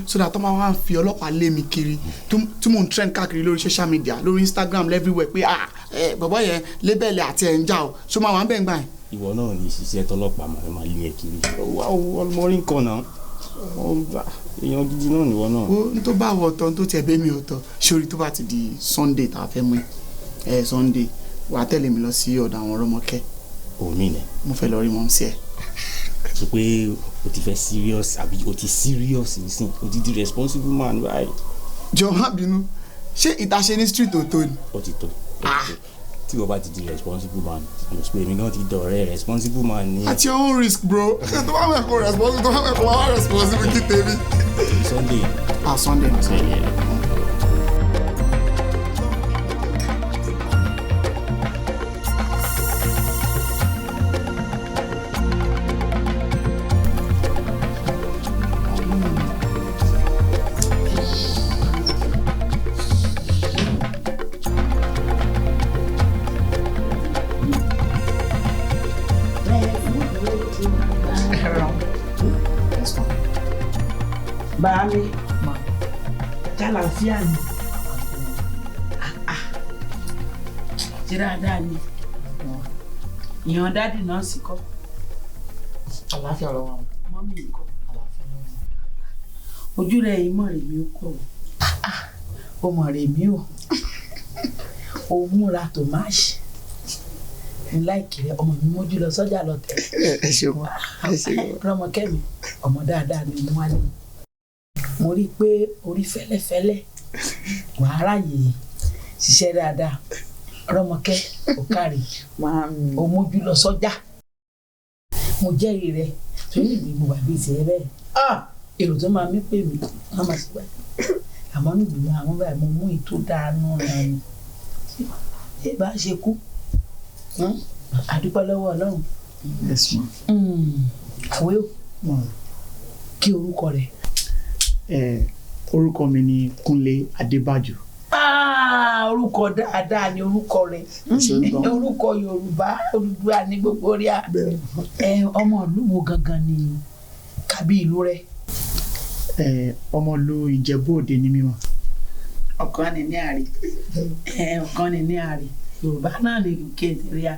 So that tó máa wá ń fi ọlọ́pàá lé mi kiri, tí mò ń trend káàkiri lórí social media, lórí Instagram, everywhere, pé ah, bọ̀bọ̀ yẹn label àti ẹ̀ ń jà o, so máa wà ń bẹ̀ ń gbà yẹn. Ìwọ náà ní ṣiṣẹ́ tọlọ́pàá máa máa lé ẹ kiri. Ọmọ orí nǹkan náà, èèyàn gidi náà nìwọ náà. Ó n tó bá wọ ọ̀tọ̀, n tó tiẹ̀ bẹ́ mi ọ̀tọ̀. Sórí, tó bá ti di Sunday tá a fẹ́ mú ẹ, Sunday, wàá tẹ̀lé mi lọ sí ọ̀dọ̀ àwọn Rọ́mọkẹ́. Omi nẹ. Mo fẹ́ lọ rí mọ́ sí ẹ. Sọ pé o ti fẹ́ serious àbí o ti serious nísìn, o ti di responsible man báyìí. Jọ má bínú, ṣé ìtaṣe ní street ò tó ni? Ó ti tó, tí o bá ti di responsible man, mo sọ pé èmi gan ti dọ̀rẹ́ responsible man ni. At your own risk, bro. Tó bá mọ̀ kó responsible, tó bá mọ̀ kó wá responsible kí tèmi. Sunday. Ah, Sunday na Sunday. Bàámi, jálàáfíà ni, ṣe dáadáa ni ìyàn dádì náà sì kọ́. Àlàáfíà lọ́wọ́ àwọn. Mọ́mí nǹkan, ojú rẹ̀ yìí mọ̀ rèmi ó kọ̀ ó mọ̀ rèmi ó ó múra tòmáṣì ńlá ìkìrẹ ọmọ mi mójú lọ sọ́jà lọ tẹ̀. Ẹ ṣeun, ẹ ṣeun. Rọ́mọkẹ́mi, ọmọ dáadáa ni mo wá ní. Mo rí i pé orí fẹ́lẹ́fẹ́lẹ́, wàá ráàyè ṣiṣẹ́ dáadáa. Rọ́mọkẹ́, ò kárí o, mójú lọ sọ́jà. Mo jẹ́rìí rẹ torí ìgbì mo wà bíi tiẹ̀ bẹ́ẹ̀. Èrò tó máa mí pè mí wọ́n máa ṣe báyìí, àmọ́ nígbìmọ̀ àwọn báyìí mo mú ìtò dáa náà ni ẹ bá ṣe kú. Àdúpẹ́ lọ́wọ́ Ọlọ́run. Yes, ma. Àwẹ́ o, kí orúkọ rẹ̀? Orúkọ mi ni Kúnlé Adébájò. Orúkọ dáadáa ni orúkọ rẹ̀, orúkọ Yorùbá, Odùduwà ní gbogbo rí a. Ọmọ ìlú wo gangan ni kàbí ìlú rẹ̀? Ọmọ ìlú Ìjẹ̀bú Òde ni mí mà. Ọ̀kan ni ní àárẹ̀, ọ̀kan ni ní àárẹ̀, Yorùbá náà ni kéde rí a.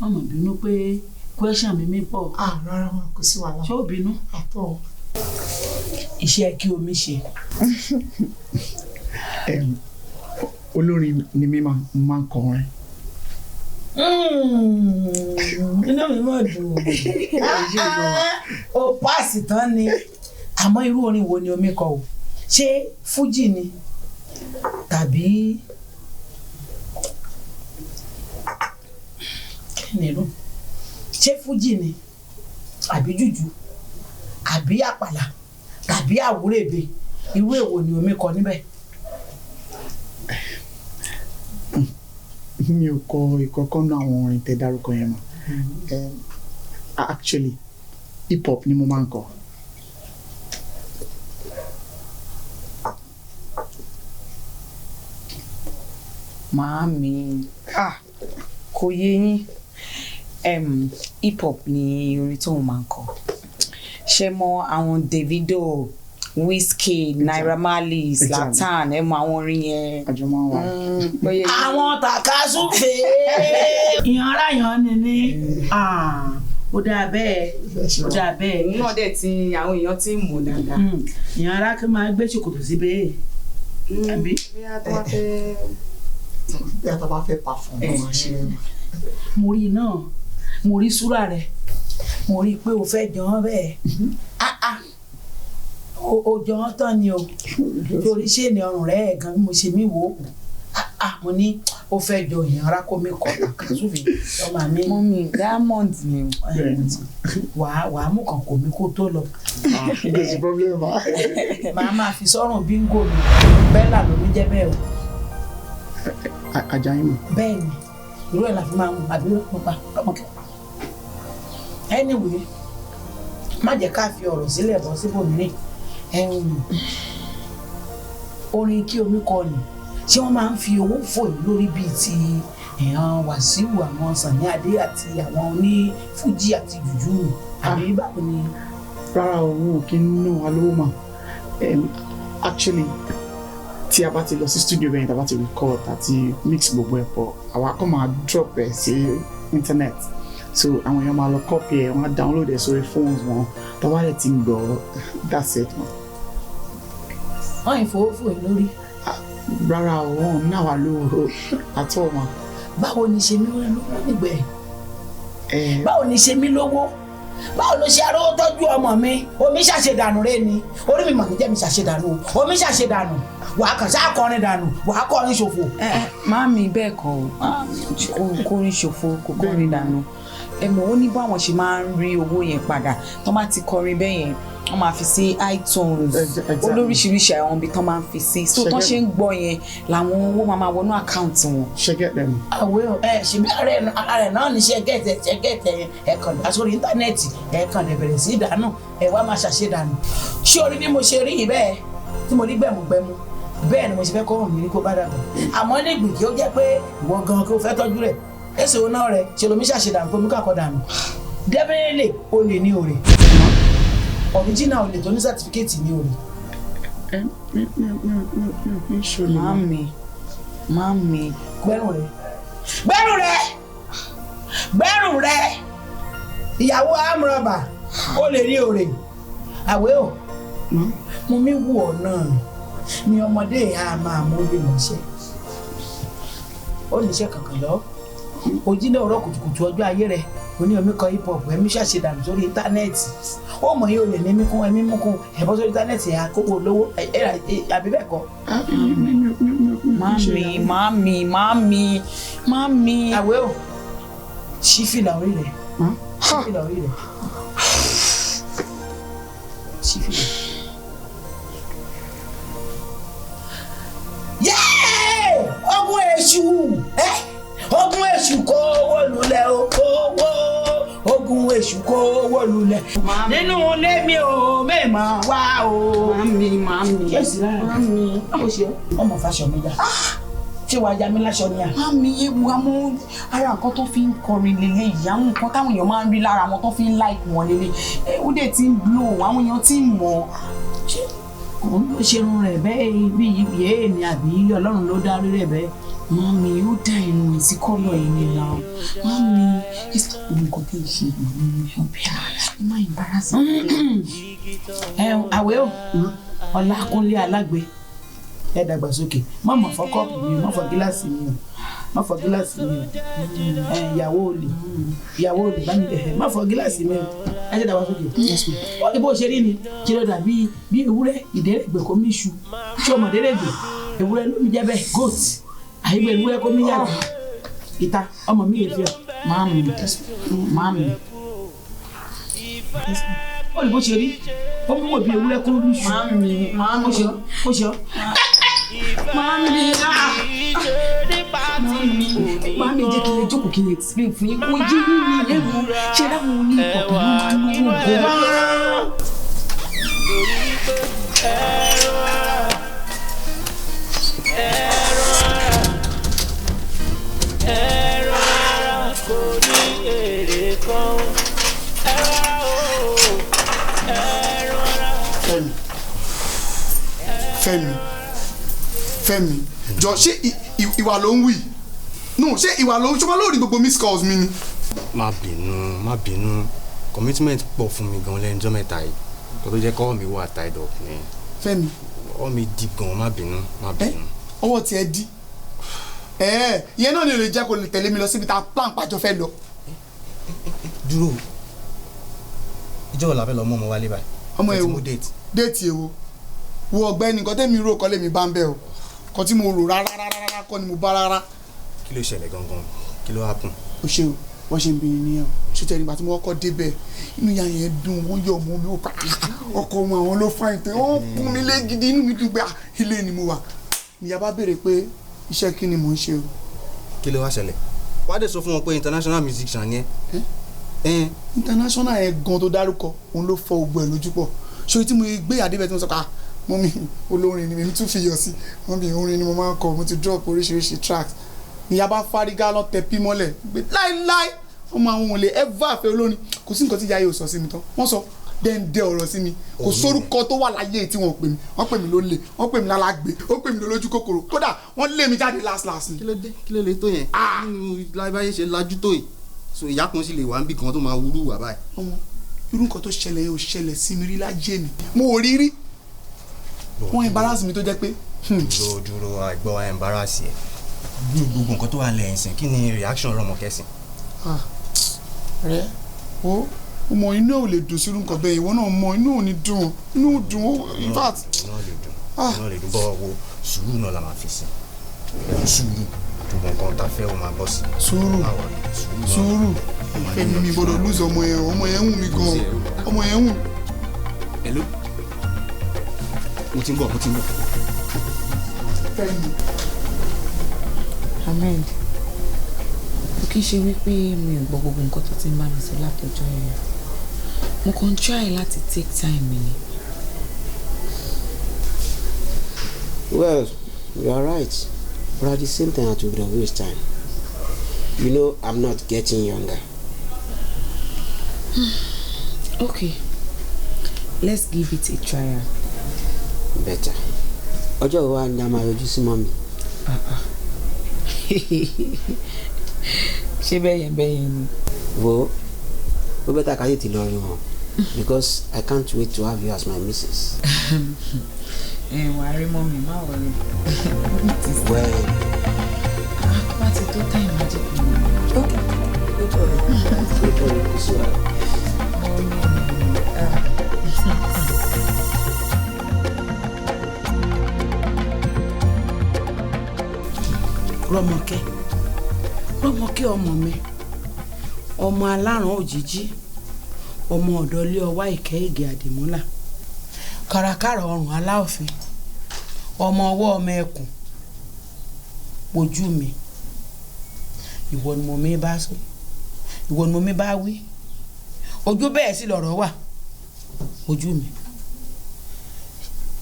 Wọ́n mọ̀ bínú pé question mi mi pọ̀. Rárá ma, kò sí wàhálà. Ṣé o bínú? Àtọ̀. Iṣẹ́ kí omi ṣe. Olórin ni mí mà, mo máa ń kọrin. Inú mi mọ̀ dùn o. Páàsì tán ni. Àmọ́ irú orin wo ni omi kọ o? Ṣé fújì ni tàbí kí ni irú? Ṣé fújì ni àbí jùjú àbí àpàlà tàbí àwúrèbe? Irú èwo ni omi kọ níbẹ̀? Mi ò kọ ìkọ̀kọ̀ náà àwọn orin tẹ́ dárúkọ yẹn mọ́. Actually, hip hop ni mo máa ń kọ. Màámi, kò yé yín. Hip hop ni orin tóun máa ń kọ. Ṣé mọ àwọn Davido, Wizkid, Naira Marley, Zlatan, ẹ mọ àwọn orin yẹn. Àwọn tàkasúfè ìyanra yan ni ní ó dáa bẹ́ẹ̀, ó dáa bẹ́ẹ̀. Náà dẹ̀ ti àwọn èèyàn ti ń mọ̀ dáadáa. Ìyanra kí máa gbé ṣòkòtò síbẹ̀ àbí. Bí a tó bá fẹ́ perform, ló máa ṣe. Mo rí náà, mo rí súrà rẹ̀, mo rí i pé o fẹ́ jọ wọ́n bẹ́ẹ̀. O jọ wọ́n tán ni o, torí ṣé ni ọrùn rẹ̀ gan bí mo ṣe mí wò ó, mo ní o fẹ́ jọ ìyanra kó mi kọ́ àkàsùfì ọmọ mi. Mọ́mí, diamond ni. Wàá mú kàn kò mí kó tó lọ. Kò sí problem ma. Màá máa fi sọ́rùn bíngò mi, bẹ́là ló ń jẹ́ bẹ́ẹ̀ o. Ajayi mi. Bẹ́ẹ̀ ni, irú ẹ̀ la fi máa ń àbí pupa ọmọkẹ́. Anyway, má jẹ́ ká fi ọ̀rọ̀ sílẹ̀ bọ́ síbòmíràn. Orin kí omi kọ ni, ṣé wọ́n máa ń fi owó fò yìí lórí bíi ti ìran Wàsíù, àwọn Sànní Adé àti àwọn oní fújì àti jùjú ni, àbí báwo ni? Rárá o, wọn ò kí ń ná wa lówó mà. Actually, tí a bá ti lọ sí studio bẹ́ẹ̀, tá a bá ti record àti mix gbogbo ẹ̀ pọ̀, àwa kàn máa drop ẹ̀ sí internet, so àwọn èèyàn máa lọ copy ẹ̀, wọ́n á download ẹ̀ sórí phones wọn, tó bá dẹ̀ ti ń gbọ́, that's it ma. Wọ́n ì fowó fò yín lórí. Rárá o, wọn ò ná wa lówó àtọ́ ma. Báwo ni ṣe mí lówó nígbẹ̀? Báwo ni ṣe mí lówó? Báwo ló ṣe arówó tọ́jú ọmọ mi? Omi ṣàṣedànù rẹ ni, orí mi mà ní jẹ́ mi ṣàṣedànù o, omi ṣàṣedànù, wàá kàn ṣáà kọrin dànù, wàá kọrin ṣòfò. Màámi, bẹ́ẹ̀ kọ́ o, kò kọrin ṣòfò, kò kọrin dànù. Ẹ mọ̀, ó ní báwọn ṣe máa ń rí owó yẹn padà tó máa ti kọrin bẹ́ẹ̀ yẹn, wọ́n máa fi sí iTunes, olóríṣiríṣi àwọn ibi tán máa ń fi sí, so tán ṣe ń gbọ́ yẹn làwọn owó máa máa wọnú àkáǹtì wọn. Ṣe get them. Àwẹ̀ ẹ ṣèbí ara rẹ̀ náà ní ṣe gẹ̀tẹ̀ ṣe gẹ̀tẹ̀, ẹ kàn dá sórí íńtánẹ́ẹ̀tì, ẹ kàn lè bẹ̀rẹ̀ sí ìdánù, ẹ wá máa ṣàṣedànù. Ṣé orí bí mo ṣe rí yìí bẹ́ẹ̀ tí mo rí gbẹ̀mùgbẹ̀mù bẹ́ẹ̀ ni mo ṣe fẹ́ kọ́ ọ̀hún mi ní kó bá dàgbà, àmọ́ ní ìgbìkì ó jẹ́ pé ìwọ gan kí o fẹ́ tọ́jú rẹ̀ èso náà rẹ̀ ṣe lomi ṣàṣedànù kó mi kàkọ́ dànù. Definitely o lè ní òrè original olè tó ní certificate ní òrè. Màámi, màámi. Gbẹ́rù rẹ̀, gbẹ́rù rẹ̀, gbẹ́rù rẹ̀, ìyàwó amúrọ̀bà ó lè ní òrè. Àwẹ̀ o, mo mi wù ọ́ náà ni ọmọdé yà máa mú lè mọ̀ṣẹ́. Ó níṣẹ́ kankan lọ, ojí ní òwúrọ̀ kùtùkùtù ọjọ́ ayé rẹ̀, oní omi kọ hip hop, ẹ̀mí ṣàṣedànù sórí íńtánẹ́ẹ̀tì, ó mọ̀ yóò lè ní mí kún ẹ̀mí mú kún ẹ̀bọ́ sórí íńtánẹ́ẹ̀tì àkókò olówó àbí bẹ́ẹ̀ kọ́. Màámi, màámi, màámi, màámi. Àwẹ̀ o, ṣí fìlà orí rẹ̀, ṣí fìlà orí rẹ̀, ṣí fìlà. Yéé! Ogun èṣù! Ogun èṣù kó owó lulẹ̀ o, owó ogun èṣù kó owó lulẹ̀. Nínú ilé mi ò mẹ́mọ̀ wá o. Màámi, màámi. Ṣé èsì lára rẹ̀? Màámi. Ó ṣe ọmọ fàṣọ mi dá. Ṣé wàá ya mí láṣọ ni à? Màámi, ewu àwọn ara nǹkan tó fi ń kọrin lélẹ̀ yìí, àwọn nǹkan táwọn èèyàn máa ń rí lára wọn tó fi ń like wọn lélẹ̀. Ó dẹ̀ ti ń blow, àwọn èèyàn ti ń mọ̀. Ṣé òun ló ṣerun rẹ̀ bẹ́ẹ̀ bí yéé ni àbí Ọlọ́run ló dá rí rẹ̀ bẹ́ẹ̀? Màámi, ó dá irun ẹ̀ sí kọ́lọ̀ yìí ni náà. Màámi, nǹkan tẹ́ ẹ ṣe màámi, ọbẹ̀ ẹ má embarrass me. Ẹ àwẹ̀ o, Ọlákúnlé Alágbe, ẹ dàgbàsókè, má mọ̀ fọ́ kọ́ọ̀pù mi, má fọ́ gíláàsì mi o. Má fọ gíláàsì mi o. Ìyàwó olè, ìyàwó olè bá mi, má fọ gíláàsì mi o. Ẹ ṣe dàgbà sókè. Ó ní bó ṣe rí ni kí ló dà bí ewúrẹ́ ìdẹ́rẹ́gbẹ̀ kó mi ṣu. Ṣé o mọ̀ dẹ́rẹ́gbẹ̀? Ewúrẹ́ ló mi jẹ́ bẹ́ẹ̀, goat. Àyígbẹ́ ewúrẹ́ kó mi yàgbẹ́. Ìta ọmọ mi lè fi ọ. Màámi, màámi. Ó ní bó ṣe rí, ó mú wò bí ewúrẹ́ kó mi ṣu. Màámi, màámi. Ó ṣe ọ́, ó ṣe ọ́. Màámi, màámi, jẹ́ kí n lè jókòó kí n lè explain fún yín. Kò yé mi ní ewu ṣe láwọn oní ìkọ̀kọ̀ ló máa ń lówó gan. Ẹran ara kò ní èrè kan. Ẹran ara o, ẹran ara. Fẹ́mi, Fẹ́mi, Fẹ́mi, jọ ṣé ìwà ló ń wì? No, ṣé ìwà ló ń ṣọmọ lórí gbogbo miss calls mi ni? Má bínú, má bínú, commitment pọ̀ fún mi gan lẹ́nu ọjọ́ mẹ́ta yìí, kó tó jẹ́ kọ́ mi wà tied up ni. Fẹ́mi. Ọwọ́ mi dí gan, má bínú, má bínú. Ọwọ́ tiẹ̀ dí. Ìyẹn náà ni ò lè jẹ́ kó lè tẹ̀lé mi lọ síbi tá a plan pàjọ fẹ́ lọ. Dúró, ìjọ́ wo la fẹ́ lọ mú ọmọ wálé báyìí? Ọmọ Ẹ ti èwo? mú date. Déètì èwo? Wo ọ̀gbẹ́ni, nǹkan tẹ́mi rò kọ́ lèmi bá ń bẹ̀ o. Nǹkan tí mo rò rárá rárá kọ́ ni mo bá rárá. Kí ló ṣẹlẹ̀ gangan? Kí ló happen? O ṣe o, wọ́n ṣe ń bìnrin nìyẹn o. Ṣé tẹ̀lé ìgbà tí mo kọ́kọ́ débẹ̀, inú ìyá yẹn dùn, wọ́n yọ̀ mọ́ mi, ó pa ọkọ wọn, àwọn ló fáìn tó, wọ́n kún mi lé gidi, inú mi dùn pé ilé ni mo wà. Ìyá bá béèrè pé iṣẹ́ kí ni mò ń ṣe o. Kí ló wá ṣẹlẹ̀? Wàá dẹ̀ sọ fún wọn pé international musician ni ẹ́. International yẹn gan tó dárúkọ, òun ló fọ gbogbo ẹ̀ lójú pọ̀. Ṣé tí mo gbé àdébẹ̀ tí mo sọ pé mọ́mí olórin ni mi tún fi yọ̀ sí, mọ́mí orin ni mo máa ń kọ, mo ti drop oríṣiríṣi tracks. Ìyá bá fárígá lọ tẹ pí mọ́lẹ̀ pé láíláí ọmọ àwọn ò lè ever fẹ́ olórin. Kò sí nǹkan tí ìyá yóò sọ sí mi tán, wọ́n sọ dẹ́ndẹ́ ọ̀rọ̀ sí mi. Kò sórúkọ tó wà láyé tí wọ́n pè mí, wọ́n pè mí lólè, wọ́n pè mí lálágbé, wọ́n pè mí lólójú kòkòrò, kódà wọ́n lé mi jáde last last ni. Kí ló dé? Kí ló lè tó yẹn? Nínú lábáyé ṣe lajú tó yìí, so ìyá kan sì lè wà níbì kan tó máa wúrú wà báyìí. Ọmọ, irú nǹkan tó ṣẹlẹ̀ yẹn ò ṣẹlẹ̀ sí mi rí láyé mi, mo ò rí rí. Wọ́n embarrass mi tó jẹ́ pé. Dúró, dúró, àìgbọ́ embarrass ẹ̀ ní gbogbo nǹkan tó wà lẹ́yìn sìn, kí ni reaction Rọ́mọkẹ́ sìn? Rẹ o mọ inú ò lè dùn sírú nǹkan bẹ́ẹ̀, ìwọ náà mọ inú ò ní dùn, inú ò dùn ó, in fact. Inú ò lè dùn, inú ò lè dùn, bọ́ wo sùúrù náà la máa fi sìn, sùúrù, gbogbo nǹkan tá a fẹ́ o máa bọ́ sí. Sùúrù, sùúrù, Fẹ́mi, mi gbọ́dọ̀ lose ọmọ yẹn, ọmọ yẹn ń wù mí gan, ọmọ yẹn ń wù. Hello, mo ti ń bọ̀, mo ti ń bọ̀. Fẹ́mi. Ahmed, kò kí n ṣe wípé mi ò gbọ́ gbogbo nǹkan tó ti ń bá mi sọ látọjọ́ yẹn. Mo kàn ń try láti take time mi ni. Well, you are right, but at the same time, I took the waste time. You know, I'm not getting younger. Okay, let's give it a trial. Better. Ọjọ́ wo wá ni a máa yọjú sí mọ́mi? Ṣé bẹ́yẹn bẹ́yẹn ni? Wo, ó better ká tètè lọ rí wọn because I can't wait to have you as my missus. Ẹ wà á rí mọ́mi, má worry. Well, Bá ti tó time ajé kan. Okay. No problem. No problem. Kò sí wàhálà. Rọ́mọkẹ́, Rọ́mọkẹ́ ọmọ mi, ọmọ alárùn òjijì, ọmọ ọ̀dọ́lé ọwá ìkẹ́ ìgè àdìmúlà, kàràkàrà ọrùn aláòfin, ọmọ ọwọ́ ọmọ ẹkùn. Ojú mi, ìwọ ni mo mi bá sọ, ìwọ ni mo mi bá wí, ojú bẹ́ẹ̀ sì lọ̀rọ̀ wà. Ojú mi,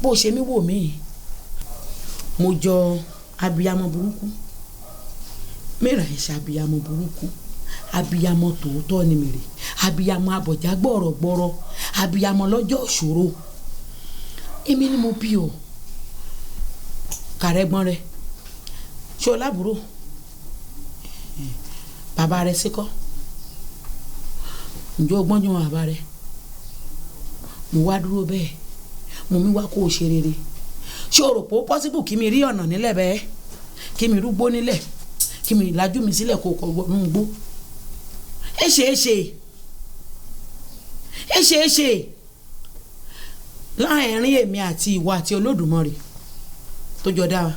bó ṣe mí wò mí, mo jọ abiyamọ burúkú mìíràn, ẹ̀ ṣe abiyamọ burúkú, abiyamọ tòótọ́ ni mèrè, abiyamọ abọ̀já gbọ̀rọ̀gbọ̀rọ̀, abiyamọ lọ́jọ́ ìṣòro. Èmi ni mo bí o. Kàrẹ́gbọ́n rẹ, ṣé o lábúrò? Bàbá rẹ síkọ́, ǹjọ́ o gbọ́njú wọn bàbá rẹ? Mo wá dúró bẹ́ẹ̀, mo mi wá kó o ṣe rere. Ṣé o rò pé ó possible kí mi rí ọ̀nà nílẹ̀ bẹ́ẹ̀, kí mi rúgbó nílẹ̀, Kí mi lajú mi sílẹ̀ kó kọ wọnú gbó. Ẹ ṣe é ṣe, ẹ ṣe é ṣe láàrin èmi àti ìwọ àti Olódùmarè tó jọ dá wa.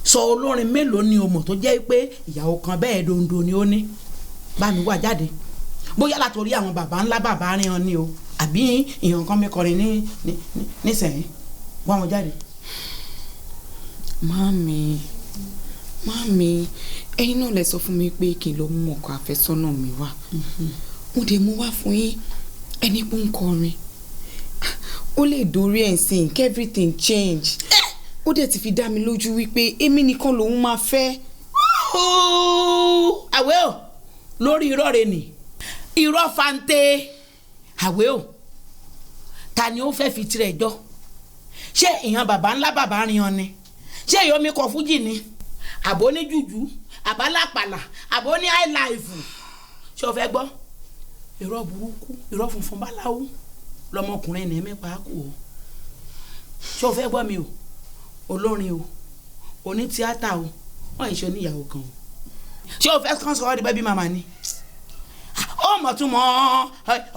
Sọ olórin mélòó ni o mọ̀ tó jẹ́ pé ìyàwó kan bẹ́ẹ̀ dondo ni ó ní? Bá mi wá jáde, bóyá látòrí àwọn bàbá ńlá bàbá rìn hàn ni o, àbí ìyàn kan mi kọrin ní nísẹ̀yìn, wá wọn jáde. Màámi, màámi, ẹ̀yin náà lẹ sọ fún mi pé kí n lọ mú ọkọ àfẹ́sọ́nà mi wá. Mo dé mú wá fún yín, ẹni pé ń kọrin. Ó lè dórí ẹ̀ sìn kí everything change. Ó dẹ̀ ti fi dá mi lójú wípé èmi nìkan lòun máa fẹ́. Àwẹ̀ o, lórí irọ́ rẹ nì, irọ́ fante. Àwẹ̀ o, ta ni ó fẹ́ fi tirẹ̀ jọ? Ṣé ìyàn bàbá ńlá bàbá rin ọ ni? Ṣé ìyọ́ mi kọ fújì ni? Àbó ní jùjú, àbálápàlà, àbó ní highlife? Ṣé o fẹ́ gbọ́? Irọ́ burúkú, irọ́ funfun báláwú lọmọkùnrin ní mẹ́pa kù o. Ṣé o fẹ́ gbọ́ mi o? Olórin o, oní tíátà o, wọ́n yìí ṣe oníyàwó kan o. Ṣé o fẹ́ kàn sọ ọ́ di bẹ́bí màmá ni? Ó mọ̀ tún mọ́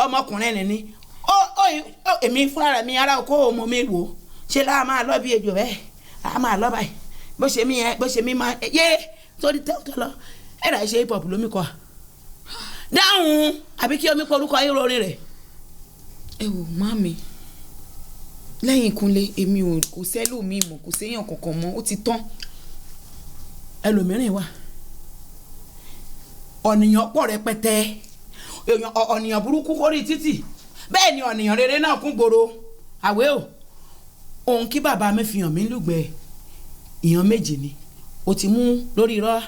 ọmọkùnrin ní ni. Ó èmi fúnra mi ara kó o mọ̀ mi wò. Ṣé láà máa lọ bí ejò bẹ́ẹ̀? A máa lọ báyìí. Bó ṣe mí yẹn, bó ṣe mí máa yé torí tẹ́tọ́ lọ. Ẹ̀rọ àìṣe hip hop lómi kọ́ a. Dáhùn àbí kí omi porúkọ yín rorin rẹ̀. Ẹ wò màmí, lẹ́yìn Kúnlé èmi ò kò sẹ́lòmíì mọ̀, kò séèyàn kankan mọ́, ó ti tán. Ẹlòmíràn wà, ọ̀nìyàn pọ̀ rẹpẹtẹ, ọ̀nìyàn burúkú kórìí títì, bẹ́ẹ̀ ni ọ̀nìyàn rere náà kún gbòòrò. Àwẹ̀ o, òun kí bàbá mi fi hàn mí lùgbẹ́ ìyàn méjì ni o ti mú lórí irọ́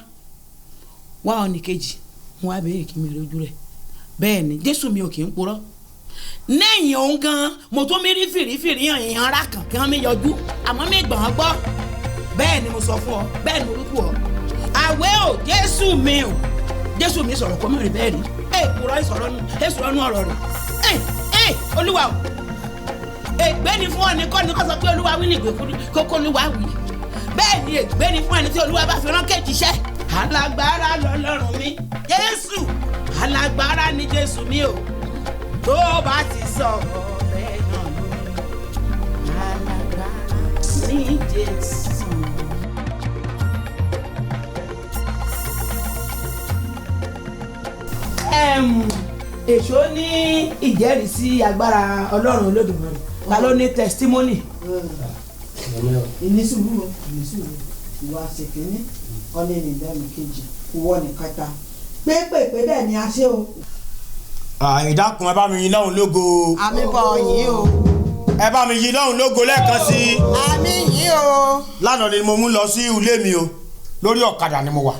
wá ọ̀nì kejì mo wá béèrè kí mi rojú rẹ̀. Bẹ́ẹ̀ ni Jésù mi ò kì í purọ́. Lẹ́yìn òun gan mo tún mi rí fìrífìrí hàn ìhàn ara kan kí wọ́n mi yọjú, àmọ́ mi gbọ̀n án gbọ́. Bẹ́ẹ̀ ni mo sọ fún ọ, bẹ́ẹ̀ ni mo rúkú ọ. Àwẹ̀ o, Jésù mi o, Jésù mi sọ̀rọ̀ kó mọ̀ rí bẹ́ẹ̀ rí. Ẹ kúrọ́ ìsọ̀rọ̀ nù, èsọ̀rọ̀ nù ọ̀rọ̀ rẹ̀. Ẹ ẹ Olúwa o, ègbé ni fún ọ ní kọ́ ni kọ́ sọ pé Olúwa wí ní ìgbè kókó Olúwa wí. Bẹ́ẹ̀ ni ègbé ni fún ẹni tí Olúwa bá fi rán kéjì iṣẹ́. Alágbára lọ́lọ́run mi, Jésù, alágbára ni Jésù mi o. Tó bá ti sọ̀rọ̀ bẹ́ẹ̀ náà lórí, alágbára ni Jésù. Èso ní ìjẹ́rìísí agbára Ọlọ́run Olódùmarè, ta ló ní testimony? Ìní sùúrù, ìní sùúrù, ìwà ṣèkínní, ọ̀nà ìnìdẹ́nu kejì, ìwọ nìkan ta. Pépèpé bẹ́ẹ̀ ni a ṣe o. Ìdákun ẹ bá mi yin lọ́hùn lógo. Àmì bọ̀ yìí o. Ẹ bá mi yin lọ́hùn lógo lẹ́ẹ̀kan sí i. Àmì yìí o. Lánàá ni mo mú lọ sí ilé mi o, lórí ọ̀kadà ni mo wà.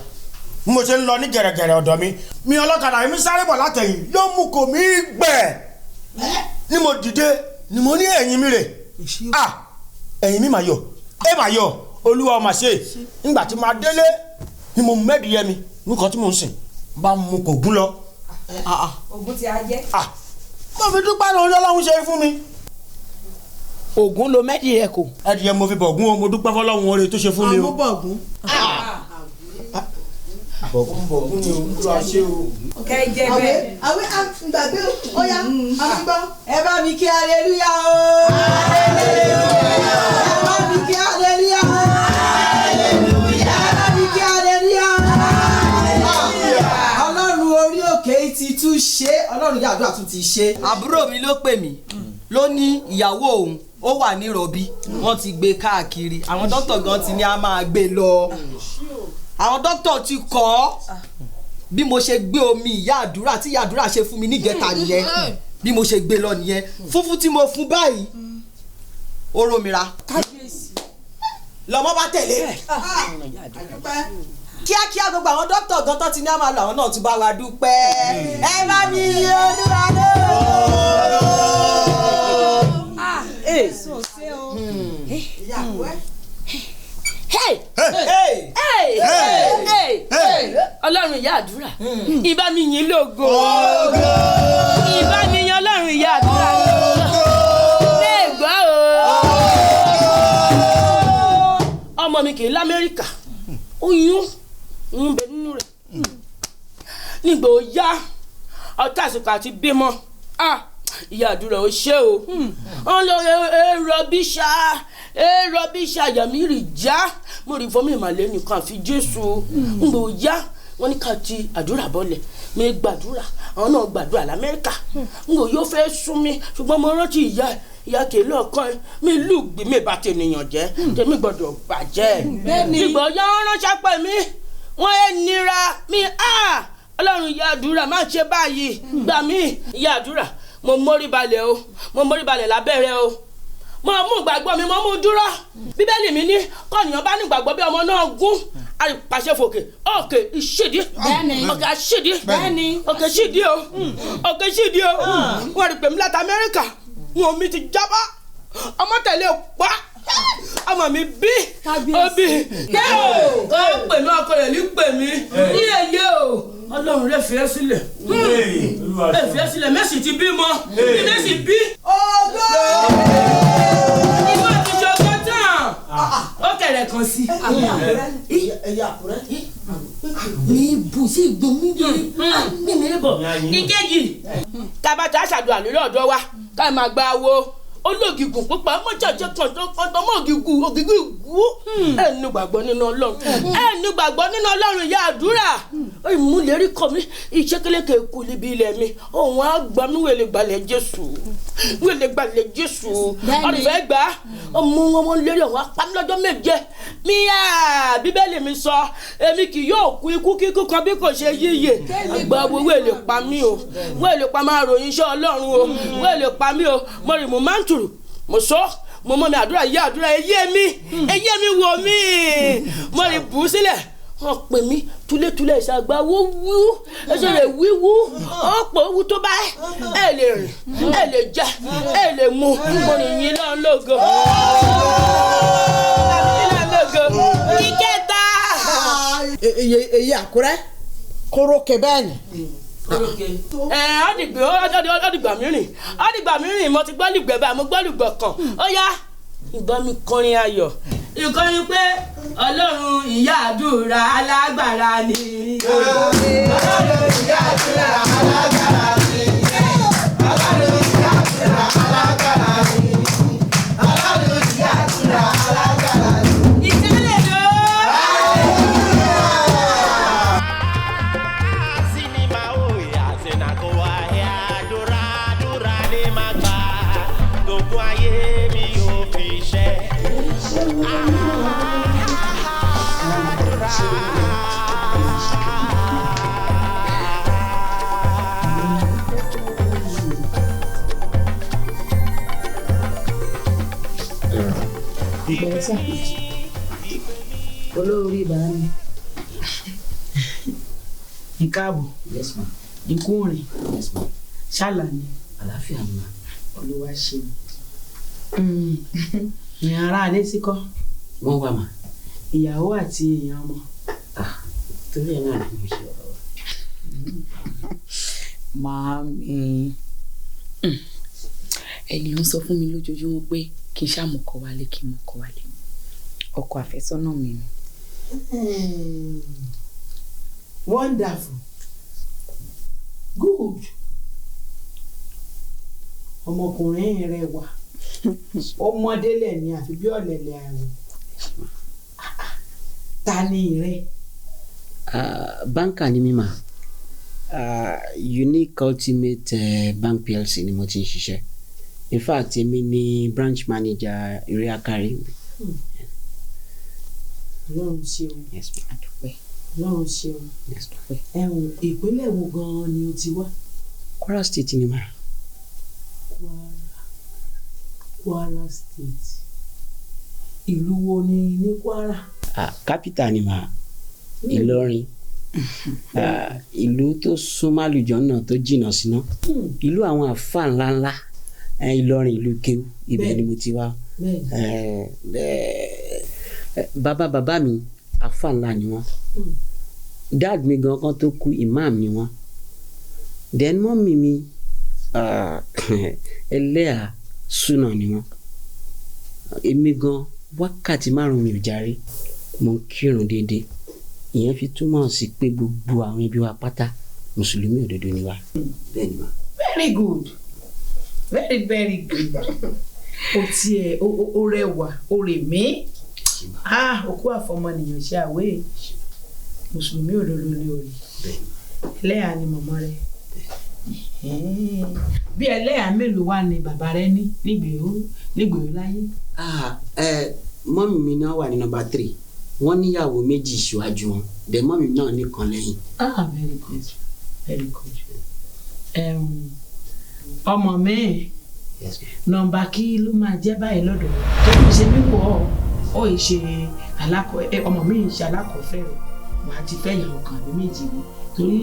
Bí mo ṣe ń lọ ní gẹ̀rẹ́gẹ̀rẹ́ ọ̀dọ̀ mi, mi ọlọ́kadà mi sáré bọ̀ látẹ̀yìn ló mú kò mí gbẹ̀. Ni mo dìde ni mo ní ẹ̀yìn mi rè. Ah, ẹ̀yìn mi mà yọ, ẹ mà yọ, Olúwa mà ṣe. Nígbà tí màá délé ni mo mẹ́dìyẹ mi nǹkan tí mò ń sìn bá mu kò gún lọ. Ògùn ti a jẹ́. Mo fi dúpẹ́ lọ́wọ́ Ọlọ́run ṣe fún mi. Ògùn ló mẹ́dìyẹ kò. Ẹ̀dìyẹ mo fi bọ̀gún o, mo dúpẹ́ fọlọ́run oore tó ṣe fún mi o. Àmúbọ̀gún. Bọ̀gún bọ̀gún ni Olúwa ṣe o. Kẹ́ jẹ́ bẹ́ẹ̀. Àwẹ̀ àgbàgbé ó yá, àmì gbọ́. Ẹ bá mi kí aleluya o. Ẹ bá mi kí aleluya o. Ẹ bá mi kí aleluya o. Ọlọ́run orí òkè ti tún ṣe, Ọlọ́run yàdúrà tún ti ṣe. Àbúrò mi ló pè mí ló ní ìyàwó òun ó wà ní ìrọ̀bí, wọ́n ti gbé káàkiri, àwọn dókítà gan ti ní a máa gbé lọ, àwọn dókítà ti kọ́ ọ́. Bí mo ṣe gbé omi ìyá àdúrà tí ìyá àdúrà ṣe fún mi níjẹta nìyẹn, bí mo ṣe gbé lọ nìyẹn, fúnfún tí mo fún báyìí ó rómira lọmọ bá tẹ̀lé kíákíá. Gbogbo àwọn dókítà gan tó ti ní a máa lọ, àwọn náà tún bá wa dúpẹ́. Ẹ bá mi yìn Olúwa lógo. Ọlọ́run ìyá àdúrà, ìbá mi yìn lógo, ìbá mi yìn Ọlọ́run ìyá àdúrà lógo. Lè gbọ́ o. Ọmọ mi kì í l'Amẹ́ríkà, oyún ń bẹ nínú Nígbà ó yá ọtá àsìkò àti bímọ, ìyá àdúrà ó ṣe o. Wọn lọ èrò bí ṣá, èrò bí ṣá, àyà mi rì já, mo rí fọmí ìmàlẹ́ nìkan àfi Jésù. Nígbà ó yá wọn ní ká ti àdúrà bọ́lẹ̀, mi gbàdúrà, àwọn náà gbàdúrà l'Amẹ́ríkà. Nígbà yóò fẹ́ sún mi, ṣùgbọ́n mo rántí ìyá ìyá kèlú ọkọ mi lùgbì mi bá tènìyàn jẹ́, tèmi gbọ́dọ̀ bàjẹ́. Nígbà ó yá wọn ránṣẹ́ pè mí, wọ́n ẹ nira mi, Ọlọ́run ìyá àdúrà má ṣe báyìí, gbà mí ìyá àdúrà. Mo mórí balẹ̀ o, mo mórí balẹ̀ lábẹ́rẹ́ o, mo mú ìgbàgbọ́ mi, mo mú dúró. Bíbélì mi ní kọ́nìyàn bá ní ìgbàgbọ́ bí ọmọ náà gún, àpàṣẹ fòkè òkè ìṣèdí, òkè àṣèdí, òkè ṣìdí o, òkè ṣìdí o. Wọ́n rí pèmí láti Amẹ́ríkà, wọn mi ti jábọ́, ọmọ tẹ̀lé pa ọmọ mi bí obi kẹ́ o kọ́ pè mí, ọkọ rẹ̀ ní pè mí ní èyí o. Ọlọ́run rẹ̀ fi ẹ́ sílẹ̀, rẹ̀ fi ẹ́ sílẹ̀, Mẹ́sì ti bímọ, Mẹ́sì bí. Ògo ìwọ ti ṣọgbọ́n tán, ó kẹ̀rẹ̀ kan sí. Mi bù sí ìgbọ̀n mi yé mi mi bọ̀. Ìkejì kábàtà ṣàdúrà lórí ọ̀dọ́ wa ká máa gba wo olóògìgùn púpọ̀ mọ́jọ́jọ́ kọ̀ǹtọ̀ mọ́ ògìgùn ògìgùn wú. Ẹnu gbàgbọ́ nínú Ọlọ́run, ẹnu gbàgbọ́ nínú Ọlọ́run ìyá àdúrà. Ìmúlérí kọ mi ìṣekélékè kú níbi ilẹ̀ mi, òun á gbà mí wèlé gbalẹ̀ Jésù, wèlé gbalẹ̀ Jésù. Ọ̀rùfẹ́ gbà ọmọ wọn lérí ọ̀hún apánilọ́jọ́ méje. Míyà Bíbélì mi sọ, èmi kì yóò kú ikú kíkú kan bí kò ṣe yíyè. Àgbà wo wèlé pa mí o, wèlé pa máa ròyìn iṣẹ́ Ọlọ́run o, wèlé pa mí o. Mo rì mo máa ń tùrù, mo sọ mo mọ mi àdúrà yé àdúrà eyé mi, eyé mi wò mí, mo rì bù ú sílẹ̀. Wọ́n pè mí túlétúlé ìṣàgbà wúwú, ẹsẹ̀ rẹ̀ wíwú, ọ̀pọ̀ owó tó bá ẹ lè rìn, ẹ lè jẹ, ẹ lè mu. Mo rìn yín lọ́n lógo. Ìkẹta. Èyí Àkúrẹ́ kórókè bẹ́ẹ̀ ni. Ẹ ọdìgbà mìíràn, ọdìgbà mìíràn, mo ti gbọ́ lùgbẹ́ báyìí, mo gbọ́ lùgbẹ́ kan. Ó yá ìbọn mi kọrin ayọ̀, ìkọrin pé Ọlọ́run ìyá àdúrà alágbára ni. Ọlọ́run ìyá àdúrà alágbára ni. Ọlọ́run ìyá àdúrà alágbára ni. Ọlọ́run ìyá àdúrà alágbára ni. Ìtẹ́lẹ̀ lọ. Sinima oye àsìnàkó ayé àdúrà àdúrà ni màá gbà gbogbo ayé mi yóò fi ṣe. Olórí bá mi ìkáàbọ̀, ikú rìn ṣàlà ni Olúwa ṣeun. Ìyẹn ará alẹ́ sí kọ́. Wọ́n wà mà. Ìyàwó àti èèyàn ọmọ. Torí ẹ̀ náà ni mo ṣe ọ̀rọ̀ wa. Màámi, ẹ̀yin ló ń sọ fún mi lójoojúmọ́ pé kí n ṣàmùkọ wálé, kí n mọ̀kọ wálé. Ọkọ àfẹ́sọ́nà mi ni. Wonderful, good. Ọmọkùnrin rẹwà, ọmọdélẹ̀ ni àfi bí ọ̀lẹ̀lẹ̀ àwọ̀. Ta ni rẹ? Báńkà ni mí mà. Unique Ultimate Bank PLC ni mo ti ń ṣiṣẹ́. In fact, èmi ni branch manager Iriakari. Ọlọ́run ṣeun. Yes, ma'am. Ọlọ́run ṣeun. Yes, ma'am. Ẹ̀hún ìpínlẹ̀ wo gan-an ni o ti wá? Kwara State ni mà. Kwara State. Ìlú wo ni ní Kwara? Capital ni mà. Ìlọrin. Ìlú tó súnmọ́ àlùjànnà tó jìnnà síná. Ìlú àwọn àfáà ńláńlá. Ìlọrin ìlú kéwú, ibẹ̀ ni mo ti wá. Bàbá bàbá mi àfáà ńlá ni wọ́n. Dad mi gan kan tó kú, imam ni wọ́n. Then mọ́mì mi ẹlẹ́à súnà ni wọ́n. Èmi gan wákàtí 5 mi ò járe, mo ń kírun déédéé. Ìyẹn fi túmọ̀ sí pé gbogbo àwọn ẹbí wa pátá Mùsùlùmí òdodo ni wá. Bẹ́ẹ̀ ni ma. Very good, very very good. O tiẹ̀ o rẹwà, o rè mí. Ah, òkú àfọmọnìyàn ṣe àwé. Mùsùlùmí òdodo ni o rí. Ẹlẹ́yà ni màmá rẹ. Bí ẹlẹ́yà mélòó wà ní bàbá rẹ ní nígbèé láyé? Mọ́mì mi náà wà ní nọ́mbà 3. Wọ́n níyàwó méjì síwájú wọn. Dẹ̀ mọ́mì náà nìkan lẹ́yìn. Ah, very good, very good. Ọmọ mi, nọ́mbà kí ló máa jẹ́ báyìí lọ́dọ̀ tó ń ṣe mí wọ̀ ọ́ ọ́ ṣe ọmọ mi ń ṣe alákọ̀ọ́fẹ́ rẹ̀, wà á ti fẹ́ ìyàwó kan àbí méjì ni, torí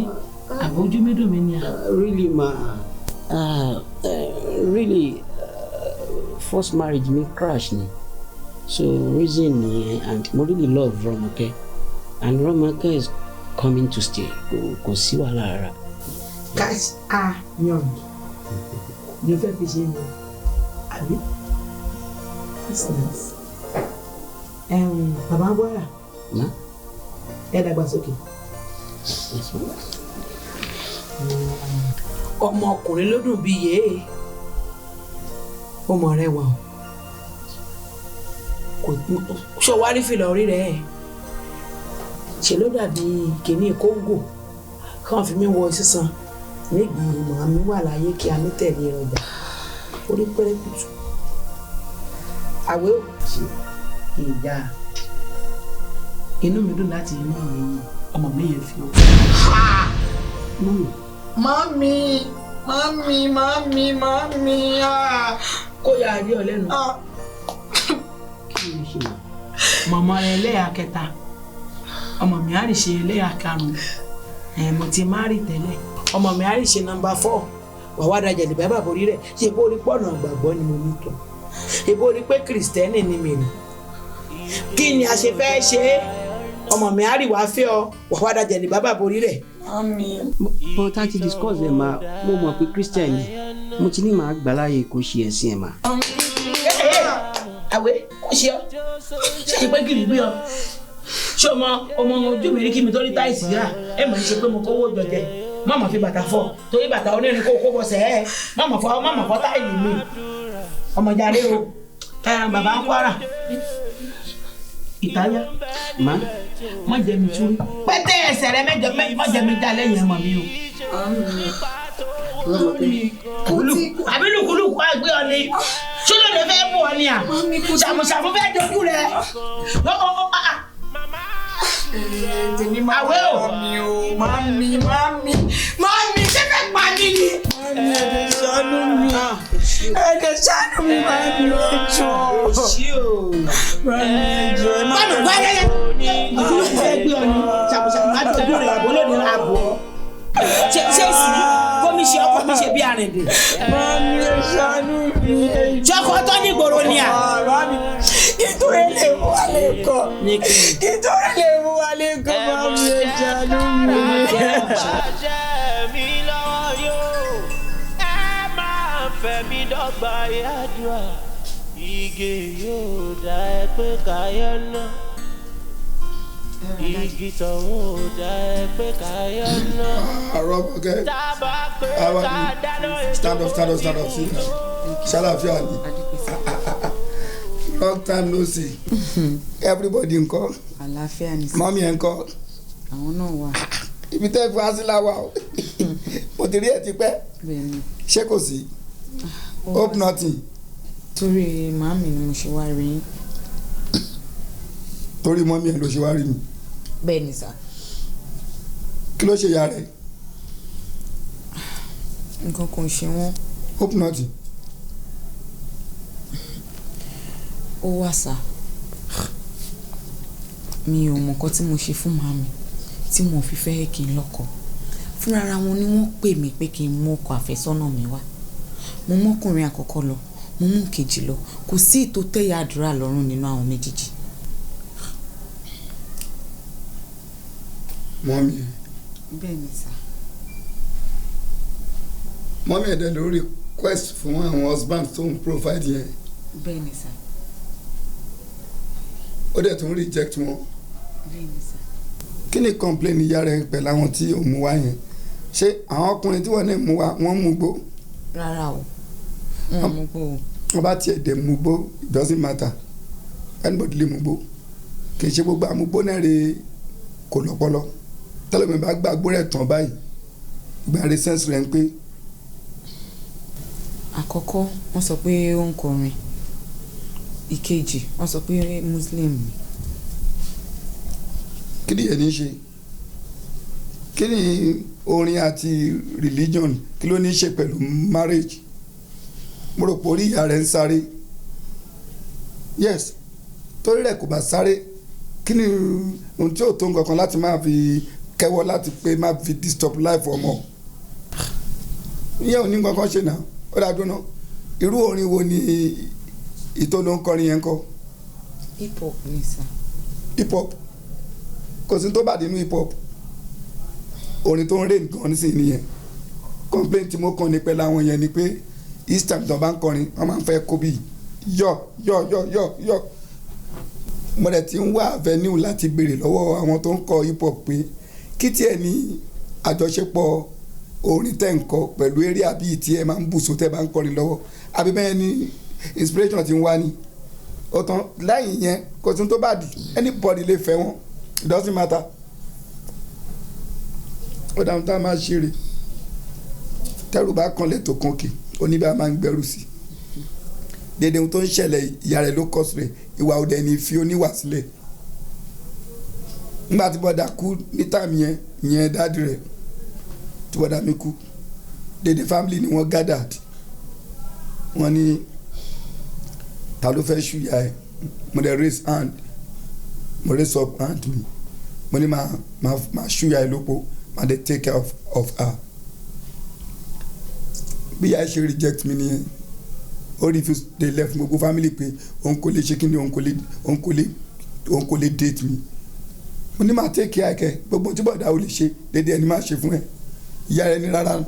àbójú mi dùn mí ni à. Really ma, really first marriage mi crash ni, so reason ni, and mo really love Romoke, and Romoke is coming to stay. Kò sí wàhálà rárá. Cash a yan ni o fẹ́ fi ṣe ni àbí? That's nice. Bàbá Bọ́lá, ẹ dàgbàsókè. Ọmọkùnrin ló dùn bíi yéé, ọmọ rẹ wà o, ṣọ wá rí fìlà orí rẹ ṣe ló dàbí kìíní kóńgò kàn fi mí wọ sísan nígbì ìmọ̀ àmì wà láyé kí àmì tẹ̀lé ọjà orí pẹ́rẹ́ kùtù àwẹ̀ ò ìjà. Inú mi dùn láti inú mi ọmọ mi yẹn fi ọ. Mami, mami, mami, mami. Kó yà á rí ọ lẹ́nu. Màmá rẹ ẹlẹ́yà kẹta, ọmọ mi á rí ṣe ẹlẹ́yà karùn-ún, mo ti má rí tẹ́lẹ̀. Ọmọ mi á rí ṣe nọ́mbà 4, wà wá dájà lè bàbá borí rẹ̀. Ṣe bó rí pọ̀nà gbàgbọ́ ni mo ní tọ̀, ṣe bó rí pé kìrìsìtẹ́nì ni mi nì, kí ni a ṣe fẹ́ ṣe é? Ọmọ mi á rí wàá fẹ́ ọ, wà wá dájà lè bàbá borí rẹ̀. But tá a ti discuss ẹ̀ ma, mo mọ̀ pé Christian ni, mo ti ní màá gbà láàyè kó ṣe ẹ̀sìn ẹ̀ ma. Àwẹ̀ kò ṣe ọ, ṣe ṣe pé kìrì gbé ọ, ṣé ọmọ ọmọ ojú mi rí kí mi tó rí táìsì rà ẹ mọ̀ ní ṣe pé mo kówó jọ jẹ, má mọ̀ fi bàtà fọ torí bàtà onírin kó kó bọ̀sẹ̀ ẹ, má mọ̀ fọ táìlì mi ọmọ jàre o. Bàbá ń Kwara ìtayà má jẹ mi túrí pẹ́tẹ́ ẹsẹ̀ rẹ mẹ́jọ má jẹ mi já lẹ́yìn ọmọ mi o. Àbí lùkúlùkù á gbé ọ ni, ṣọlọ́dẹ fẹ́ mú ọ ni à, ṣàmùṣàmù fẹ́ dojú rẹ. Tèmi máa Àwẹ̀ o. Mami o, mami, mami, mami, ṣé fẹ́ pa mí ni? Mami, ẹ̀dẹ̀ ṣàánú mi. Ẹ̀dẹ̀ ṣàánú mi, mami, ẹ jọ̀ọ́. Mami, ẹ jọ̀ọ́, ẹ má Báwo wá yẹ́yẹ́? Lùkúlùkù fẹ́ gbé ọ ni, ṣàmùṣàmù á dojú rẹ, àbólódé àbọ̀. Ṣé sì kó mi ṣe ọkọ mi ṣe bí arìndìn? Mami, ẹ ṣàánú mi, ẹ jọ̀ọ́. Ṣọkọ tó ní ìgboro ni à. Mami, kí tó rẹ lè mú wa lè kọ. Kí tó rẹ lè mú wa lè kọ, mami, ẹ ṣàánú mi. Jẹ́ mi lọ́wọ́ yóò, ẹ máa fẹ́ mi dọ́gba yàdúrà, igi yóò dá ẹ pé káyọ̀ náà. Igi tọ̀hún ò dá ẹ pé káyọ̀ náà. Rọ́mọkẹ́, Tábà pé how ká are you? dáná Stand up, stand up, stand up. Sit down. Ṣàlàfíà ni. Long time no see. Everybody ńkọ́? Àlàáfíà ni sir. Mọ́mí ẹ̀ ńkọ́? Àwọn náà wà. Ibi tẹ́ fi wá sí láwa o. Mo ti rí ẹ tipẹ́. Bẹ́ẹ̀ni. Ṣé kò sí? Hope nothing. Torí màámi ni mo ṣe wá rí yín. Torí mọ́mí ẹ̀ ló ṣe wá rí mi. Bẹ́ẹ̀ni sir. Kí ló ṣe ìyá rẹ̀? Nǹkan kan ò ṣe wọ́n. Hope nothing. Ó wà sir. Mi ò mọ nǹkan tí mo ṣe fún màámi tí mo fi fẹ́ kí n lọ́kọ. Fúnra wọn ni wọ́n pè mí pé kí n mú ọkọ àfẹ́sọ́nà mi wá. Mo mọ́kùnrin àkọ́kọ́ lọ, mo mú kejì lọ. Kò sí ìtò tẹ́yà àdúrà lọ́rùn nínú àwọn méjèèjì. Mọ́mí ẹ̀. Bẹ́ẹ̀ni sir. Mọ́mí ẹ̀ dẹ̀ ló request fún àwọn husband tó ń provide yẹn. Bẹ́ẹ̀ni sir. Ó dẹ̀ tún reject wọn. Bẹ́ẹ̀ni sir. Kí ni complain ìyá rẹ̀ pẹ̀lú àwọn tí ò mú wá yẹn? Ṣé àwọn ọkùnrin tí wọ́n ní mú wa wọ́n mú gbó? Rárá o, wọn mú gbó o. Wọ́n bá tiẹ̀ dẹ̀ mú gbó, it doesn't matter, anybody lè mú gbó. Kì í ṣe gbogbo àmúgbó náà rè kò lọ́pọlọ. Tẹ́lẹ̀mí bá gbàgbó rẹ̀ tán báyìí, ìgbà rẹ̀ sẹ́ǹsì rẹ̀ ń pé. Àkọ́kọ́, wọ́n sọ pé ó ń kọrin. Ìkejì, wọ́n sọ pé muslim ni. Kí ni yẹn ní ṣe? Kí ni orin àti religion, kí ló ní ṣe pẹ̀lú marriage? Mo rò pé orí ìyá rẹ̀ ń sáré. Yes, torí rẹ̀ kò bá sáré, kí ni ohun tí ò tó nǹkan kan láti máa fi kẹ́wọ́ láti pé má fi disturb life ọmọ? Ìyẹn ò ní nǹkan kan ṣe náà. Ó dáa, dúró náà, irú orin wo ni ìtò ló ń kọrin yẹn ń kọ? Hip hop ni sir. Hip hop, kò sí tó bá nínú hip hop. Orin tó ń rè nǹkan nísìnyí nìyẹn. Complaint tí mo kàn ní pẹ̀lú àwọn yẹn ni pé each time tó bá ń kọrin, wọ́n máa ń fẹ́ kó bí yọ yọ yọ yọ yọ. Mo dẹ̀ ti ń wá avenue láti béèrè lọ́wọ́ àwọn tó ń kọ hip hop pé kí tiẹ̀ ní àjọṣepọ̀ orin tẹ̀ ń kọ pẹ̀lú eré àbí tí ẹ máa ń bùsùn tẹ́ bá ń kọrin lọ́wọ́, àbí bẹ́ẹ̀ ni inspiration ti ń wá ni. Ó tán lẹ́yìn yẹn, kò tún tó bá dì, anybody lè fẹ́ wọn, it doesn't matter. Ó dáhùn tá a máa ṣeré, tẹ́rù bá kanlẹ̀ tó kànkè, oníbà máa ń gbẹ́rù sí i. Dédé ohun tó ń ṣẹlẹ̀, ìyá rẹ̀ ló kọ́ sílẹ̀. Ìwà òde ni fi oníwà sílẹ̀. Nígbà tí bọ́dà kú ní time yẹn, yẹn daddy rẹ̀, tí bọ́dà mi kú, dédé family ni wọ́n gathered. Wọ́n ní ta ló fẹ́ ṣùyà ẹ̀? Mo dẹ̀ raise hand, mo raise up hand mi, mo ní máa ṣùyà ẹ̀ lópo, máa dẹ̀ take care of her. Bí ìyá ẹ̀ ṣe reject mi nìyẹn. Ó refuse dey left gbogbo family pé òun kò lè ṣe kí ni, òun kò lè date mi. Mo ní máa take care kẹ gbogbo tí bọ̀dá ò lè ṣe, dédé ẹni máa ṣe fún ẹ. Ìyá rẹ ní rárá,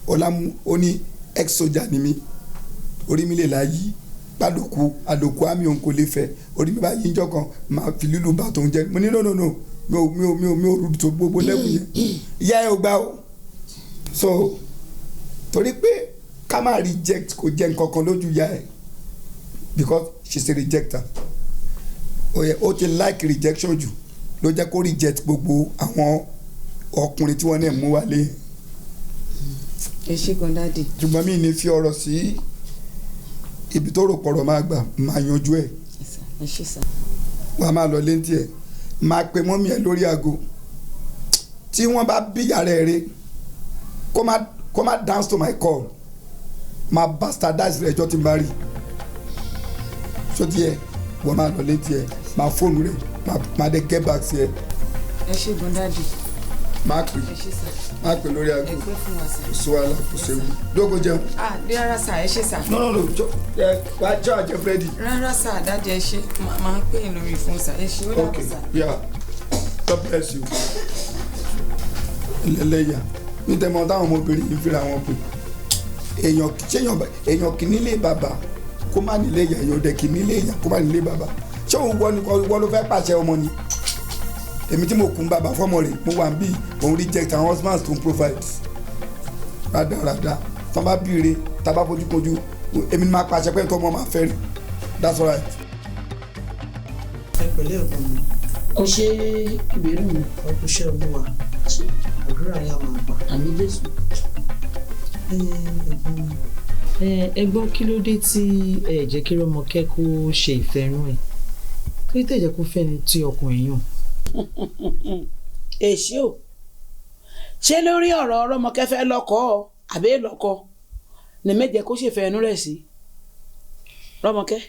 ọlámú ó ní ex soldier ni mi, orí mi lè la yí gbàdókù àdókù àmì, òun kò lè fẹ́. Orí mi bá yí njọ́ kan, máa fi lílù bá tòun jẹ. Mo ní no, no, no, mi ò rúdu tó gbogbo lẹ́kùn yẹn. Ìyá ẹ ò gbà ó. So torí pé ká má reject kò jẹ́ nǹkan kan lójú ìyá ẹ, because she's a rejecter. Ó yẹ ó ti like rejection jù ló jẹ́ kó reject gbogbo àwọn ọkùnrin tí wọ́n náà mú wálé. Ẹ ṣé gan, daddy. Ṣùgbọ́n mi ní fi ọ̀rọ̀ sí ibi tó rò pọ̀rọ̀ máa gbà, máa yanjú ẹ̀. Ẹ ṣé sir. Wàá máa lọ létí ẹ̀, máa pe mummy ẹ̀ lórí aago. Tí wọ́n bá bí yàrá ẹ̀ rẹ̀, kó má dance to my call, máa bastardize rẹ̀ ẹjọ́ tí n bá rí sóti ẹ̀. Wọ́n máa lọ létí ẹ̀, máa fóònù rẹ̀, máa dé get back sí ẹ̀. Ẹ ṣé gan, daddy. Máa pè Ẹ ṣé sir. Máa pè lórí aago. Ẹ pẹ́ fún wa sir. Kò sí wàhálà, kò séwu, dógò jẹun. Ah, bí rárá sir, ẹ ṣé sir. No, no, no, jọ ẹ wàá jọ àjẹ búrẹ́dì. Rárá sir, daddy, ẹ ṣé. Máa pè yín lórí fóònù sir. Ẹ ṣé, ó dàbọ̀ Okay. sir. Yeah, God bless you. Ẹlẹ́yà ní tẹ́mọ̀ táwọn ọmọbìnrin yìí fira wọn pè. Èèyàn ṣéèyàn, èèyàn kì í nílé bàbá kó má nílé ìyá, èèyàn dẹ̀ kì í nílé ìyá kó má nílé bàbá. Ṣé òun wọ́n ni wọ́n ló fẹ́ pàṣẹ ọmọ ni? Èmi tí mo kún bàbá fọ́mọ rẹ̀, mo wà ń bí òun reject àwọn husbands tó ń provide rádaràda. Tọ́ bá bíire, tá a bá fojú kojú, èmi ni máa pàṣẹ pé nítorí ọmọ máa fẹ́ rí. That's all right. Ẹ pẹ̀lẹ́, ẹ̀gbọ́n mi. Ó ṣe ìbéèrè mi. Ọkùnṣẹ́ olúwa, àdúrà yà máa gbà. Àmín Jésù. Ẹ̀gbọ́n mi, ẹ̀gbọ́n, kí ló dé tí ẹ jẹ́ kí Rọ́mọkẹ́ kó ṣe ìfẹ́ inú ẹ̀? Kí ló tẹ̀ jẹ́ kó fẹ́ni tí ọkùnrin yàn? Èsì o, ṣé lórí ọ̀rọ̀ Rọ́mọkẹ́ fẹ́ lọ́kọ àbí lọ́kọ ní méje kó ṣèfẹ́ ẹnu rẹ̀ sí Rọ́mọkẹ́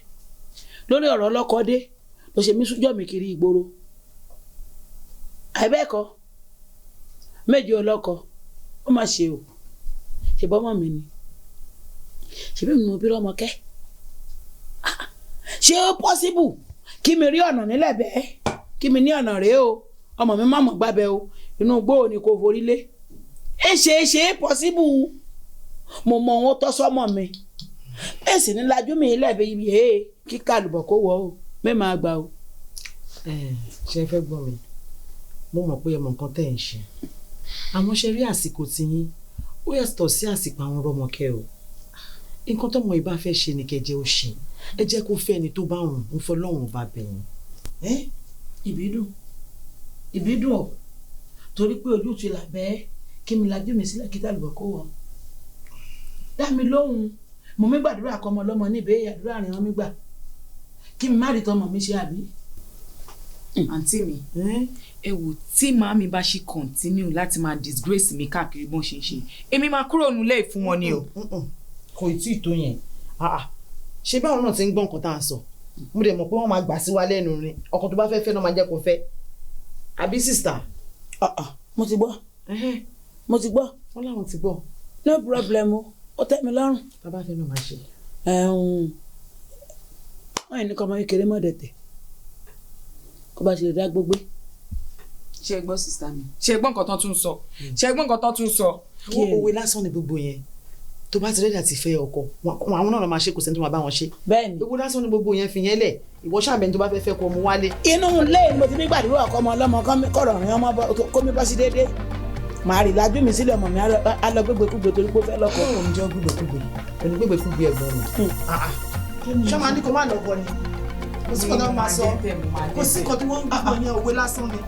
lórí ọ̀rọ̀ ọlọ́kọ dé ló ṣe mí súnjọ́ mi kiri ìgboro, àìbẹ́ẹ̀kọ́ méje ọlọ́kọ ó má ṣe o. Ṣe bọ́mọ mi ni, ṣebí mi ni mo bí Rọ́mọkẹ́. Ṣé ó possible kí mi rí ọ̀nà nílẹ̀ bẹ́ẹ̀, kí mi ní ọ̀nà rèé o, ọmọ mi má mọ̀ gbábẹ́ o, inú igbó ni kò forí lé? Ẹ ṣe é ṣe é possible? Mo mọ ohun tó sọ́mọ mi, ẹ sì ní lajú mi lẹ́bi ibi ẹ̀ kíkà lùbọ̀ kó wọ̀ o, mẹ́ẹ̀ máa gbà o. Ẹ ṣe fẹ́ gbọ́ mi, mo mọ̀ pé ẹ mọ̀ nǹkan tẹ́ ẹ̀ ń ṣe. Àmọ́ ṣe rí àsìkò tiyín ó yàtọ̀ sí àsìkò àwọn Rọ́mọkẹ́ o. Nǹkan tọ́mọ ìbá fẹ́ ṣe ni kẹjẹ ó ṣe, ẹ jẹ́ kó fẹ́ ẹni tó bá wùn ń fọlọ́hún bá bẹ̀yìn. Ìbídùn, ìbídùn ọ̀, torí pé ojú ti là bẹ́ẹ̀ kí mi lajú mi sílẹ̀ kí tàlùbọ̀ kó wọ̀. Dá mi lóhùn, mo mi gbàdúrà kọ́ ọmọ ọlọ́mọ níbẹ̀ àdúrà rìn wọ́n mi gbà kí mi má rí tọmọ mi ṣe àbí. Àǹtí mi, ẹ wò, tí màámi bá ṣe continue láti máa disgrace mi káàkiri bọ́n ṣe ń ṣe, èmi máa kúrò nílé fún wọn ni o. Kò tí ì tó yẹn. Ṣé báwọn náà ti ń gbọ́ nǹkan tá à ń sọ? Mo dẹ̀ mọ̀ pé wọ́n máa gbà sí wa lẹ́nu ni, ọkọ tó bá fẹ́ fẹ́ náà máa jẹ́ kó fẹ́, àbí sista? Mo ti gbọ́, mo ti gbọ́. Wọ́n láwọn ti gbọ́. No problem o, ó tẹ́ mi lọ́rùn. Bàbá fẹ́ náà máa ṣe. Wọ́n yìí ní kọ́ ọmọ kékeré mọ́ dẹ̀tẹ̀ kó bá ṣe lè dá gbogbo. Ṣé ẹ gbọ́, sista mi? Ṣé ẹ gbọ́ nǹkan tó tún sọ? Ṣé ẹ gbọ́ nǹkan tó tún sọ? Òwe lásán ni gbogbo yẹn. Tó bá ti rẹ́dí àti fẹ́ ọkọ, àwọn náà máa ṣe, kò sẹ́ni tó máa bá wọn ṣe. Bẹ́ẹ̀ni. Gbogbo lásán ni gbogbo yẹn, fi yẹn lẹ̀. Ìwọ ṣàbẹ̀ni tó bá fẹ́ fẹ́ kó mú wálé. Inú ilé mo ti ní gbàdúrà ọkọ ọmọ ọlọ́mọ kọ̀rọ̀ rìn ọmọ kó mi bọ́ sí déédéé. Màá rí lajú mi sílẹ̀, ọmọ mi á lọ gbégbékúgbé torí pé ó fẹ́ lọ́kọ. Ó ń jẹ́ gbégbékúgbé, òní gbégbékúgbé ẹ̀gbọ́n mi. Ṣé máa ní kó má lọ́kọ ni? Kò sí nǹkan tó máa sọ, kò sí nǹkan tí wọ́n ń gbọ́ yẹn, òwe lásán ni.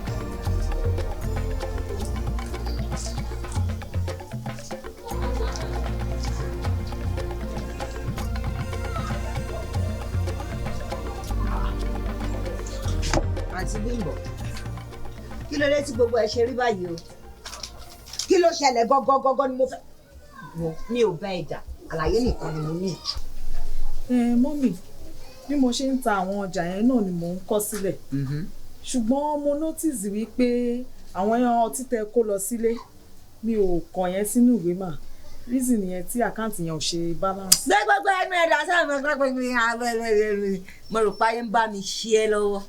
Àǹtí Bímbọ́, kí ló dé tí gbogbo ẹ ṣe rí báyìí o? Kí ló ṣẹlẹ̀ gọ́gọ́gọ́gọ́ ni mo fẹ́? Mi ò bá ẹ jà, àlàyé nìkan ni mo ní. Ẹ mọ́mì, bí mo ṣe ń ta àwọn ọjà yẹn náà ni mò ń kọ sílẹ̀, ṣùgbọ́n mo notice wípé àwọn ọtí tẹ kó lọ sílé, mi ò kàn yẹn sínú ìwé mà. Reason yẹn tí àkáǹtì yẹn ò ṣe balance. Gbé gbogbo ẹnu ẹ̀dá sáà mo rò páyé ń bá mi ṣí ẹ lọ́wọ́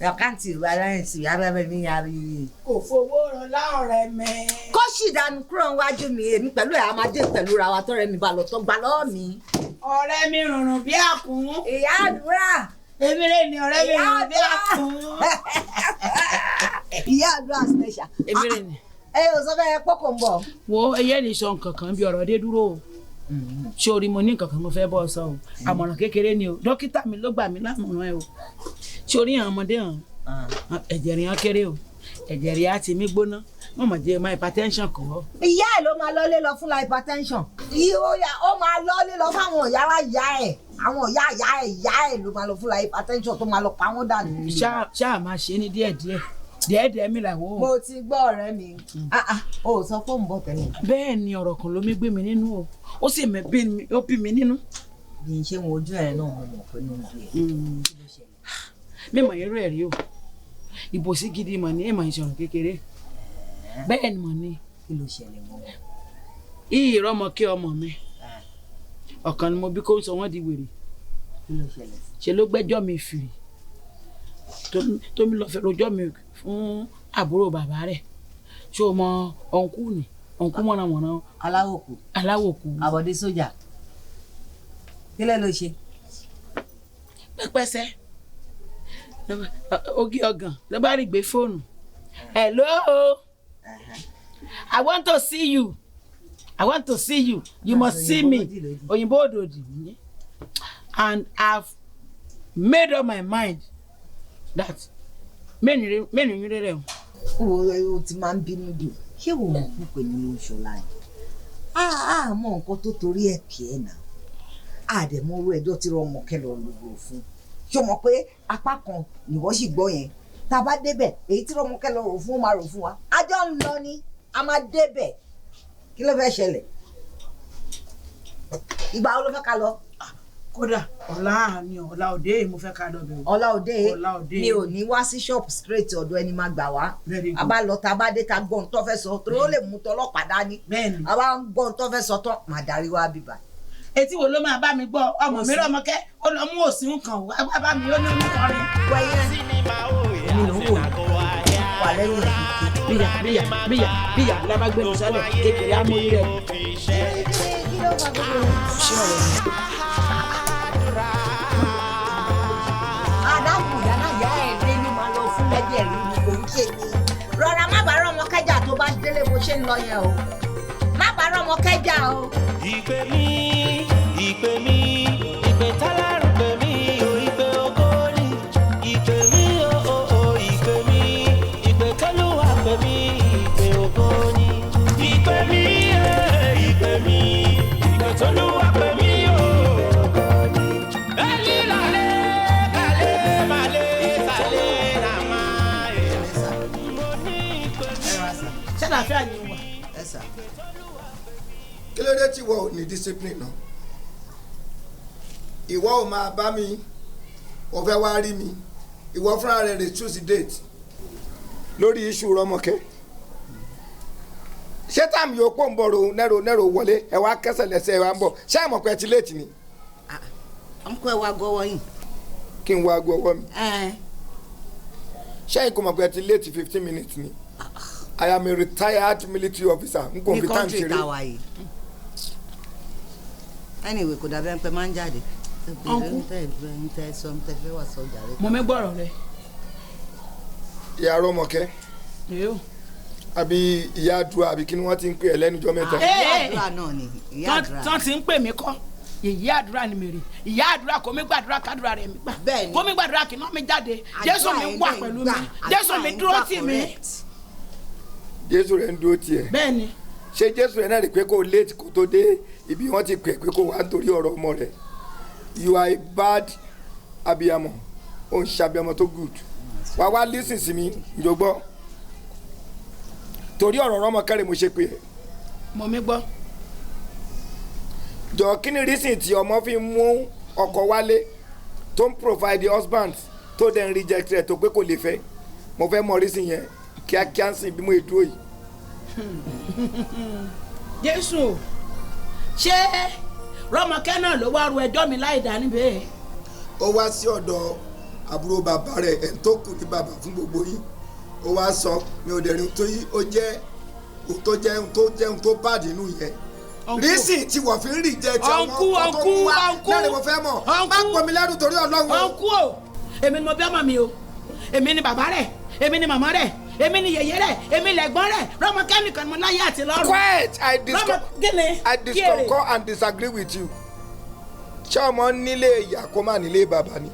àkáǹtì balance abẹ́bẹ́ mi yà rí. Kò fowó rán láọ̀rẹ́ mi. Kó sì dànù kúrò níwájú mi, èmi pẹ̀lú ẹ̀ a máa dé pẹ̀lú ra wa tọ́rẹ́ mi bá lọ tó gbà lọ́wọ́ mi. Ọ̀rẹ́ mi rùnrùn bí àkún. Ìyá àdúrà. Èmi rè ní ọ̀rẹ́ mi rùnrùn bí àkún. Ìyá àdúrà special. Èmi rè ní. Ẹ ò sọ fẹ́ pọ́kò ń bọ̀. Wo eyé ní sọ nǹkan kan bí ọ̀rọ̀ dé dúró o. Ṣé orí mo ní nǹkan kan mo fẹ́ bọ́ ọ sọ o? Àmọ̀ràn kékeré ni o. Dókítà mi ló gbà mí lámọ̀ràn ẹ o. Ṣé orí àwọn ọmọdé hàn? Ẹ̀jẹ̀ rìn án kéré o. Ẹ̀jẹ̀ rìn á ti mí gbóná. Wọ́n mọ̀ jẹ́ máa hypertension kọ́. Ìyá ẹ̀ ló máa lọ́lé lọ fún hypertension. Ó máa lọ́lé lọ fáwọn ìyá ìyá ẹ̀. Àwọn ìyá ìyá ẹ̀ ìyá ẹ̀ ló máa lọ fún hypertension tó máa lọ pa wọ́n dànù. Ṣáà máa ṣe ní díẹ̀díẹ̀. Díẹ̀díẹ̀ mi làwọ̀. Mo ti gbọ́ ọ̀rẹ́ mi. O ò sọ pé òun bọ̀ tẹ́lẹ̀. Bẹ́ẹ̀ ni, ọ̀rọ̀ kan ló mi gbé mi nínú o. Ó sì ó bí mi nínú. Bí n ṣe wo ojú ẹ̀ náà mo mọ̀ pé inú bí ẹ̀. Mímọ̀ irú ẹ̀ rí o. Ìbòsí gidi mọ̀ ní ìmọ̀ ìṣòro kékeré. Bẹ́ẹ̀ ni mọ̀ ní. Kí ló ṣẹlẹ̀ wọ́n? Iyì rọ́mọ kí ọmọ mi. Ọ̀kan ni mo bí kó ń sọ wọ́n di wèrè. Kí ló ṣẹlẹ̀? Ṣe ló gbẹ́jọ́ mi fìrì. Tó mi lọ fẹ́ rojọ́ mi fún àbúrò bàbá rẹ̀. Ṣé o mọ ọ̀nkú ni? Ọ̀nkú mọ̀nàmọ̀nà. Aláwòkù. Aláwòkù. Àbọ̀dé sójà. Kí lẹ́ ló ṣe? Pẹ́pẹ́sẹ́. Ogi ọ̀gàn ló bá rí gbé fóònù. Hello. I want to see you. I want to see you. You must see me. Òyìnbó òdòdì. And I've made up my mind that mẹ́rin rẹ̀ o. O ti máa ń bínú jù. Ṣé o mọ̀ púpọ̀ ní ló ń ṣọlá yìí? A mọ nǹkan tó torí ẹ̀ kí ẹ̀ nà. A dẹ̀ mọ orú ẹjọ́ tí Rọ́mọkẹ́ lọ lògbò fún. Ṣé o mọ̀ pé apá kan nìwọ sì gbọ́ yẹn? Tá a bá débẹ̀, èyí tí Rọ́mọkẹ́ lọ rò fún ó máa rò fún wa. A jọ ń lọ ni, a máa débẹ̀. Kí ló fẹ́ ṣẹlẹ̀? Ìgbà wo ló fẹ́ ká lọ? Kódà ọ̀la ni, ọ̀la òde mo fẹ́ ká lọ bẹ̀rù. Ọ̀la òde mi ò ní wá sí shop straight, ọ̀dọ̀ ẹni máa gbà wá. A bá lọ, tá a bá dé, ta gbọ́n tó fẹ́ sọ, torí ó lè mú tọlọ́pàá dání. A bá ń gbọ́n tó fẹ́ sọ tán, màá darí wá bíbá. Etí wo ló máa bá mi gbọ́? Ọmọ mi Rọ́mọkẹ́ ó lọ mú òsín kan wá bá mi, ó ní mú kọrin. Èmi ló ń wò wà lẹ́yìn ẹ̀. Bíyà bíyà bíyà bíyà lábàgbé mi sálẹ̀ kékeré amóyè rẹ̀. Ṣé ọ̀rẹ́ mi? Adágún ìyá ìyá ẹ̀ lé ní máa lọ fún lẹ́jẹ̀ rí ni kò ń ṣe ni. Rọra má bàa rán ọmọ kẹjà tó bá délé bó ṣe ń lọ yẹn o, má bàa Rọ́mọkẹ́ jà o. Ìpè mi, ìpè mi, ìpè tálárù pè mí o, ìpè ògo ni. Ìpè mi o o o, ìpè mi, ìpè tólúwa pè mí, ìpè ògo ni. Ìpè mi, ìpè mi, ìpè tólúwa pè mí o, ògo ni. Èyí lálẹ́ kálẹ̀ malẹ̀ sálẹ̀ ràmá ẹ̀. Mo ní ìpè mi. Ṣé àlàáfíà ni wà? Kí ló dé tí ìwọ ò ní discipline náà? Ìwọ ò máa bá mi, ò fẹ́ wá rí mi, ìwọ fúnra rẹ̀ rè choose date lórí iṣu Rọ́mọkẹ́. Ṣé táàmì yóò pọ̀ ń bọ̀ ro nẹ́rò nẹ́rò wọlé ẹ wá kẹsẹ̀ lẹ́sẹ̀ ẹ wá ń bọ̀, ṣé ẹ mọ̀ pé ẹ ti late ni? Uncle, ẹ wá gọ́wọ́ yìí. Kí n wá aago ọwọ́ mi? Ṣé ẹ kò mọ̀ pé ẹ ti late 15 minutes ni? I am a retired military officer, n kò Ní fi time country ṣeré. tá a wà yìí. Anyway, kò dàbí ẹni pé máa ń jáde. Uncle. Ń tẹ sọ ń tẹ fẹ́ wà sọ jàre. Mo mi gbọ́rọ̀ rẹ. Ìyá Rọ́mọkẹ́ àbí ìyá àdúrà àbí kí ni wọ́n ti ń pè ẹ́ lẹ́nujọ́ mẹ́ta. Ìyá àdúrà náà ni, ìyá àdúrà. Tán ti ń pè mí kọ́, ìyá àdúrà ni mèrè, ìyá àdúrà kò mí gbàdúrà kádùrà rẹ̀ mi gbà, kò mí gbàdúrà kí iná mi jáde. Jésù mi wà pẹ̀lú mi, Jésù mi dúró tì mí. Jésù rẹ̀ ń dúró tiẹ̀. Bẹ́ẹ̀ni. Ṣé Jésù rẹ̀ náà rí pé kó late kó tó dé ibi wọ́n ti pè é pé kó wá nítorí ọ̀rọ̀ ọmọ rẹ̀? You are a bad abiyamọ, ó ń ṣàbíamọ tó good. Wá wá listen sí mi, ǹjọ́ gbọ́, torí ọ̀rọ̀ Rọ́mọkẹ́ rẹ̀ mo ṣe pé ẹ́. Mo mi gbọ́. Jọ, kí ni reason tí ọmọ fi mú ọkọ wálé tó ń provide the husband tó dẹ̀ ń reject rẹ̀ tó pé kò lè fẹ́? Mo fẹ́ mọ reason yẹn kíákíá ń sìn bí mo dúró yìí. Jésù o, ṣé Rọ́mọkẹ́ náà ló wá ru ẹjọ́ mi láì dá níbẹ̀? Ó wá sí ọ̀dọ̀ àbúrò bàbá rẹ̀, ẹ̀ tó kù ní bàbá fún gbogbo yín, ó wá sọ mi ò dẹ̀rin tó yí, ó jẹ́ ohun tó jẹ́ ohun tó jẹ́ ohun tó bad nínú yẹn. Reason tí wọ́n fi ń reject àwọn ọkọ tó mú wá náà ni mo fẹ́ mọ̀. Má pọ̀ mi lẹ́rù torí Ọlọ́run o. Uncle o, èmi ni mo bí ọmọ mi o, èmi ni bàbá rẹ̀, èmi ni màmá rẹ̀, èmi ni yèyé rẹ̀, èmi lẹ̀gbọ́n rẹ̀. Rọ́mọkẹ́ nìkan ni mo láyé àti lọ́run. Quiet! I Gíní? I disconcur and disagree with you. Ṣé ọmọ nílé ìyá kó má nílé bàbá ni?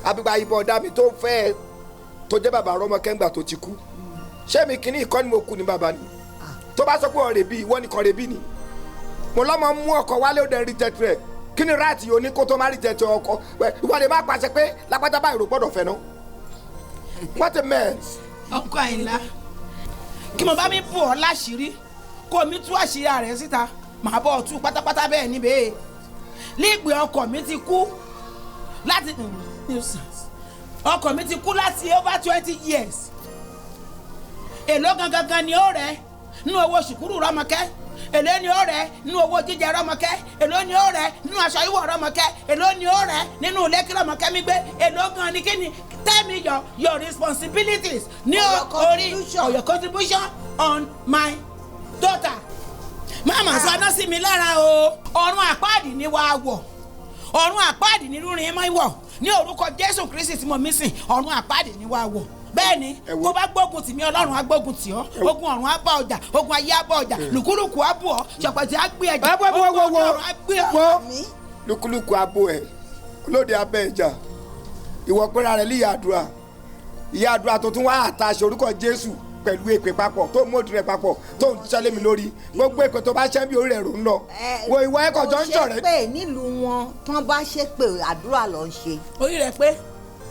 Àbígbà ìbọn ọ̀dà mi tó fẹ́ ẹ tó jẹ́ bàbá Rọ́mọkẹ́ ńgbà tó ti kú, ṣé mi kìíní ìkọ́ ni mo kú ní bàbá ni? Tó bá sọ pé ọ̀rẹ́ bí ìwọ nìkan rẹ̀ bí ni, mo lọ́mọ mú ọkọ wálé, ó dẹ̀ reject rẹ̀. Kí ni right yìí oní kó tó má reject ọkọ? Ìwọ lè má pàṣẹ pé lápáta báyìí rò gbọ́dọ̀ fẹ́ ná. What a mess. Ọkọ Àyìnlá, kí mo bá mi bù ọ́ láṣìírí, kó mi tú àṣírí rẹ̀ síta, màá bọ̀ ọ́ tú pátápátá. Bẹ́ẹ̀ níbẹ̀ lígbè ọkọ mi ti kú láti nuisance, ọkọ mi ti kú láti over 20 years. Èló gangan gan ni ó rẹ nínú owó sùkúrù Rọ́mọkẹ́? Èló ni ó rẹ nínú owó jíjẹ Rọ́mọkẹ́? Èló ni ó rẹ nínú aṣọ ìwọ̀ Rọ́mọkẹ́? Èló ni ó rẹ nínú ilé kí Rọ́mọkẹ́ mi gbé? Èló gan ni? Kí ni? Tell me your responsibilities ní orí or your contribution on my daughter. Má sọ ọ́nà sí mi lára o. Ọ̀run àpáàdì ni wàá wọ̀, ọ̀run àpáàdì ni rúrin mọ́ ìwọ̀ ní orúkọ Jésù Kristi tí mo mí sìn. Ọ̀run àpáàdì ni wàá wọ̀. Bẹ́ẹ̀ ni, kó bá gbógun tì mí, Ọlọ́run á gbógun tì ọ́. Ogun ọ̀run á bá ọjà, ogun ayé á bá ọjà, lùkúlùkù á bù ọ́, ṣọ̀pọ̀tì á gbé ẹ̀jẹ̀, ogun ọ̀run á gbé ọ. Lúkúlùkù abo ẹ olóde abẹ ìjà, ìwọ pẹ́ra rẹ líyà àdúrà, ìyá àdúrà tó tún wá àtàṣe orúkọ Jésù pẹ̀lú èpè papọ̀ tó mú òdì rẹ̀ papọ̀ tó ń ṣẹlẹ̀ mi lórí. Gbogbo èpè tó bá ṣẹ́ bí orí rẹ̀ rò ń lọ. Wo, ìwọ ẹ̀kọ́ jọ ń ṣọ̀rẹ́. Kò ṣe pé nílùú wọn tán bá ṣe pé àdúrà ló ń ṣe. Orí rẹ̀ pé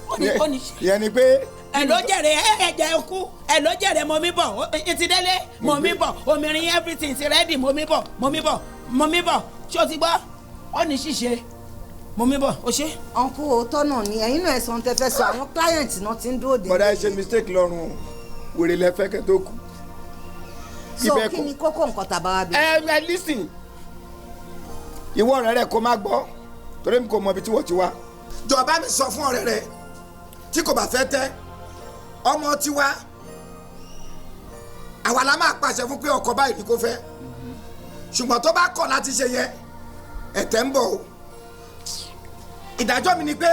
ó ní ó ní. Ìyẹn ni pé. Ẹ ló jèrè, ẹ jẹ kú, ẹ ló jèrè. Mo mi bọ̀, ti délé, mo mi bọ̀, òmìnirin, everything ti ready. Mo mi bọ̀, mo mi bọ̀, mo mi bọ̀. Ṣé o ti gbọ́? Ó ní ṣíṣe, mo mi bọ̀, o ṣe. Uncle, òótọ́ náà ni ẹ̀yin náà ẹ̀sán tẹ fẹ́ sọ, àwọn client náà ti ń dúró dé. Bọ̀dá, ẹ ṣe mistake lọ́rùn, wèrè lẹ́fẹ́ kẹ́ tó kù. So kí ni kókó nǹkan tàbá wa bí? Ẹ ẹ listen, ìwọ ọ̀rẹ́ rẹ kó má gbọ́ torí mi kò mọ ibi tí wọ́n ti wá. Jọ̀ọ́, mi sọ fún ọ̀rẹ́ rẹ tí kò bá fẹ́ tẹ́ ọmọ tiwa, àwa la máa pàṣẹ fún pé ọkọ báyìí ni kò fẹ́, ṣùgbọ́n tó bá kọ̀ láti ṣe yẹn, ẹ̀tẹ̀ ń bọ̀ o. Ìdájọ́ mi ni pé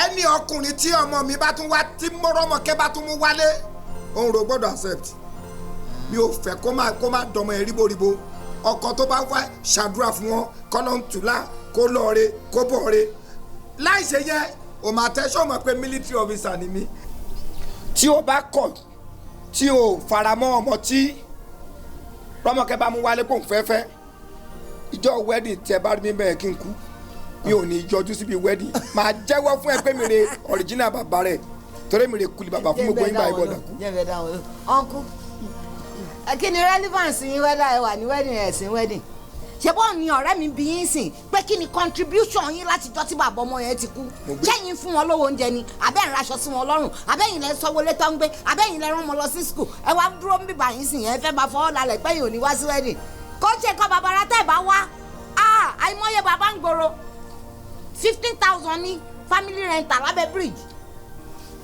ẹni ọkùnrin tí ọmọ mi bá tún wá, tí mọ́rọ́mọkẹ́ bá tún mú wálé, òun rò gbọ́dọ̀ accept. Mi ò fẹ́ kó má dọmọ ẹ ríboríbo. Ọkọ tó bá wá, ṣàdúrà fún wọn, kọ́nà ń tùlá, kó lọ́ọ̀re, kó bọ̀ọ̀re. Láì ṣe yẹ o máa tẹ́sọ̀ mọ̀ pé military officer ni mí. Tí o bá kọ̀, tí o faramọ́ ọmọ tí Rọ́mọkẹ́ bá mú wálé kó ń fẹ́fẹ́, ìjọ wedding tí ẹ bá rí mi bẹ́ẹ̀ kí n kú, mi ò ní yọjú síbi wedding. Màá jẹ́wọ́ fún ẹ pé mi re original bàbá rẹ̀, torí mi re kuli bàbá fún gbogbo yín báyìí bọ̀dà kú. Jẹ́ bẹ́ẹ̀ dáhùn uncle, kí ni relevance yín whether ẹ wà ní wedding ẹ̀ sí wedding? Ṣé bọ́ọ̀ ni ọ̀rẹ́ mi bí yín sìn pé kí ni contribution yín láti jọ́ tí bàbá ọmọ yẹn ti kú? Ṣẹ́yìn fún wọn lówó oúnjẹ ni, àbẹ́ ń raṣọ sí wọn lọ́rùn, àbẹ́yìn lẹ sanwó lé tó ń gbé, àbẹ́yìn lẹ rán wọn lọ sí school? Ẹ wá dúró ń bíbà yín sìn yẹn, fẹ́ máa fọwọ́ lálẹ́ pẹ́yìn ò ní wá sí wedding. Kó ṣe kọ́ bàbára tẹ́ bá wá, àìmọye bàbá ń gbòòrò, 15,000 ní family rental lábẹ́ bridge.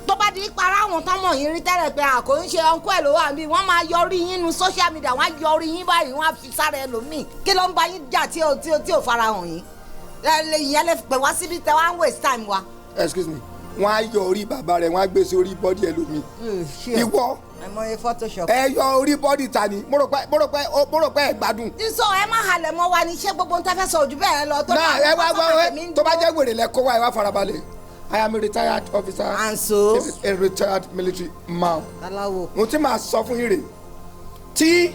Tó bá di para àwọn tán mọ̀ yín rí tẹ́lẹ̀ pé àkó ń ṣe ọ̀nkú ẹ̀ ló wà níbí, wọ́n máa yọrí yín nu social media, wọ́n á yọrí yín báyìí, wọ́n á fi sára ẹlòmíì. Kí ló ń bá yín jà tí ò farahàn yín? Ìyẹn lè pè wá síbi tẹ wá ń waste time wa. Excuse me, wọ́n á yọ orí bàbá rẹ̀, wọ́n á gbé sí orí body ẹlòmíì. Ìwọ Àìmọye photoshop. Ẹ yọ orí body ta ni? Mo rò pé ẹ gbádùn. Sísọ ẹ má halẹ̀ mọ́ wa ni. Ṣé gbogbo ń tẹ́ fẹ́ sọ ojú bẹ́ẹ̀ lọ tó Náà ẹ wá wá, tó bá jẹ́ wèrè lẹ kó wa, ẹ wá farabalẹ̀. I am a retired officer. And so? A retired military man. Aláwo. Mo ti máa sọ fún yín rè, tí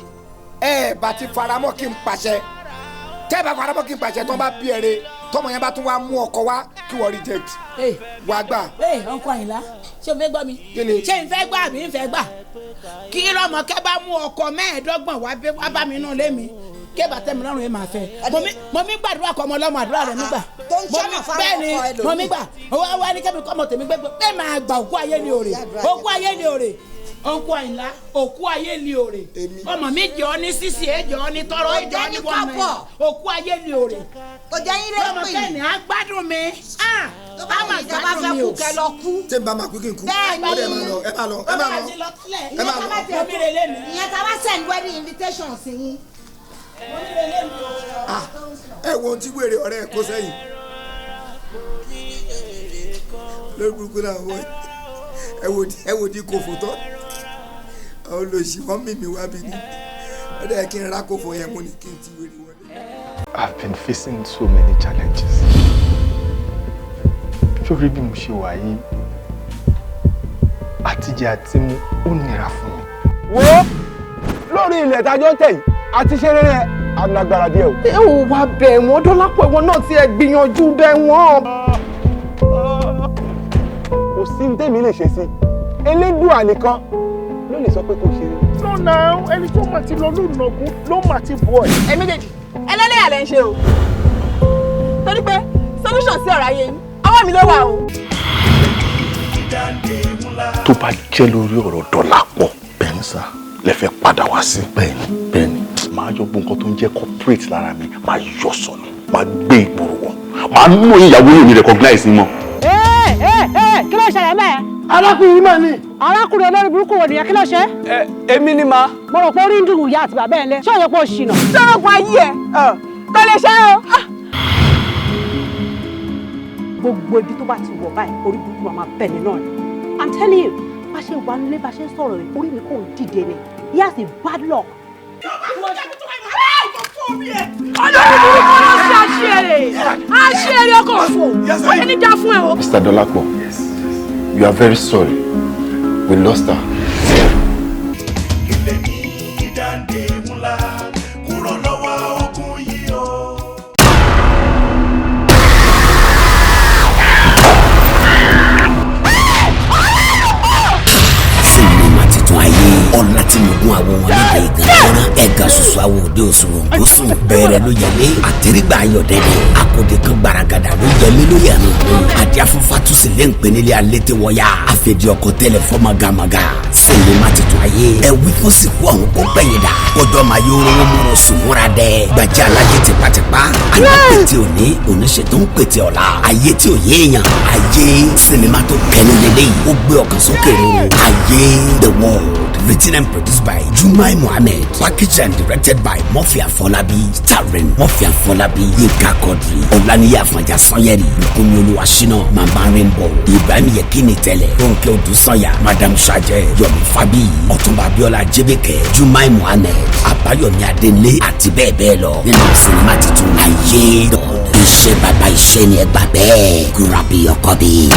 ẹ bá ti faramọ́ kí n pàṣẹ, tẹ́ ẹ bá faramọ́ kí n pàṣẹ, tó ń bá bí ẹrẹ, tọmọ yẹn bá tún wá mú ọkọ wá kí wọ́n reject wá gbà. Ee, uncle Àyìnlá, ṣé o fẹ́ gbọ́ mi? Ṣé n fẹ́ gbà àbí n fẹ́ gbà? Kí Rọ́mọkẹ́ bá mú ọkọ 25 wá bá mi nù lé mi, kébà tẹ́mi lọ́rùn yẹn máa fẹ́. Mo mi gbàdúrà kọ́ ọmọ ọlọ́mọ, àdúrà rẹ̀ mi gbà. Tó ń ṣọ́nà fáwọn Bẹ́ẹ̀ ni. ọkọ ẹlòmíì. Mo mi gbà wá wá ní kẹ́mi kọ́ ọmọ tèmi gbẹ́gbẹ́ bẹ́ẹ̀ máa gbà. Òkú ayé ni òrè, òkú ayé ni òrè, uncle Àyìnlá, òkú ayé ni òrè. Ọmọ mi jẹ́ ọ ní sísì, ẹ jẹ́ ọ ní tọrọ, ẹ jẹ́ ọ ní wọ́n mẹ́, òkú ayé ni òrè. Kò jẹ́ yín lé pè. Rọ́mọkẹ́ ni á gbádùn mi, á Tó bá má wù yín, tẹ́ bá gbádùn fẹ́ mi kú o. kẹ́ lọ kú. Tí n bá máa kú kí n kú. Bẹ́ẹ̀ ni. Ó dẹ̀ máa lọ, ẹ máa lọ, ẹ máa lọ, ẹ máa lọ. Ìyẹn tá a bá send wedding invitation sí yín. Ẹ wo ohun tí wèrè ọ̀rẹ́ ẹ kó sẹ́yìn lórí burúkú náà wọ. Ẹ wo di kòfò tán. Àwọn olóṣì wọn mímí wá bí ni ó dẹ̀ kí n rá kòfò yẹn mú ni kí n ti wèrè wọlé. I've been facing so many challenges. Sórí bí mo ṣe wà yìí, àtijẹ àti mu ó nira fún mi. Wo lórí ilẹ̀ tájọ́ ń tẹ̀ yìí àti ṣe rere alágbára díẹ̀ o. Ẹ ò wá bẹ̀ wọ́n, Dọ́lápọ̀, ìwọ náà ti ẹ̀ gbìyànjú bẹ̀ wọ́n. Kò sí ní tèmi lè ṣe sí i, Elédùà nìkan ló lè sọ pé kò ṣe rere. No now, ẹni tó máa ti lọ ló nàgún ló máa ti bọ̀ ẹ̀. Ẹ méjèèjì ẹlẹ́lẹ́yà lẹ́ ń ṣe o, torí pé solution sí ọ̀rọ̀ ayé yín, ọwọ́ mi ló wà o. Tó bá jẹ́ lórí ọ̀rọ̀ Dọ́lápọ̀, bẹ́ẹ̀ni sá, lẹ fẹ́ padà wá sí. Bẹ́ẹ̀ni, bẹ́ẹ̀ni, màá yọ gbogbo nǹkan tó ń jẹ́ corporate lára mi, màá yọ sọnù, màá gbé ìgboro wọ̀, màá nù ìyàwó yóò ní recognize mọ́. Ee ee ee, kí ló ṣẹlẹ̀ mẹ́ẹ̀? Arákùnrin náà ni. Arákùnrin olórí burúkú wo nìyẹn? Kí ló ṣe? Ẹ èmi ni màá. Mo rò pé orí ń dùn ìyá àti bàbá ẹ̀ lẹ. Ṣé òye pé o ṣìnà? Sọ́rọ̀gùn ayé ẹ̀ kò lè ṣe o. Gbogbo ibi tó bá ti wọ̀ báyìí, orí burúkú máa máa bẹ̀ mí náà ni. I'm telling you, bá ṣe wà nílé, bá ṣe ń sọ̀rọ̀ yìí, orí mi kò ń dìde ni. He has a bad luck. Olórí burúkú ló ṣe àṣìírè àṣìírè ọkọ̀ òfò ó ní dá fún ẹ o. Mr. Dolapo, you are very sorry. We lost her. Ìdáǹdè ńlá kúrò lọ́wọ́ ogun yìí o. Sinimá titun ayé ọ̀la tí mo gún àwọn wọn lédè ìgànnà ẹ̀ka ṣoṣo àwọn òde òṣùwọ̀n gúúsùn bẹ̀rẹ̀ ló yẹlé àtẹrígbà ayọ̀ dẹ́dẹ́ akóde kan gbaragada ló yẹlé ló yẹnu adé afúnfàtúnṣe lé ń pè nílé alẹ́ tí wọ́n yá àfẹ́dí ọkọ̀ tẹ́lẹ̀ fọ́mọgàmọ́gà. Sinimá titun ayé ẹ wí fún sìnkú ọ̀hún kó gbẹ̀yìn dà kọjọ́ máa yọ owó mọ́rọ̀ sùnmúra dẹ́ gbàjẹ́ alájẹ tipátipá alápètè òní oníṣètò ń pètè ọ̀la ayé tí ò yéèyàn. Ayé sinimá tó kẹnu lélẹ́yìí, ó gbé ọkàn sókè rúru. Ayé, the world. Written and produced by Jumai Mohammed. Packaged and directed by Murphy Afolabi. Starring Murphy Afolabi, Yinka Quadri, Olaniyi Afanja Sanyeri, Bùkúnmi Olúwaṣínà, Mama Rainbow, Ibrahim Yekini Tẹ́lẹ̀, Ronke Odùsànyà, Madam Sajẹ, Yomi Fabiyi, Ọ̀túnba Abíọ́lá Jébékẹ́, Jumai Mohammed, Àbáyọ̀mí Adélé àti bẹ́ẹ̀ bẹ́ẹ̀ lọ. Nínú sinimá titun Ayé, iṣẹ́ bàbá iṣẹ́ ni ẹ gbà bẹ́ẹ̀. Grab your copy.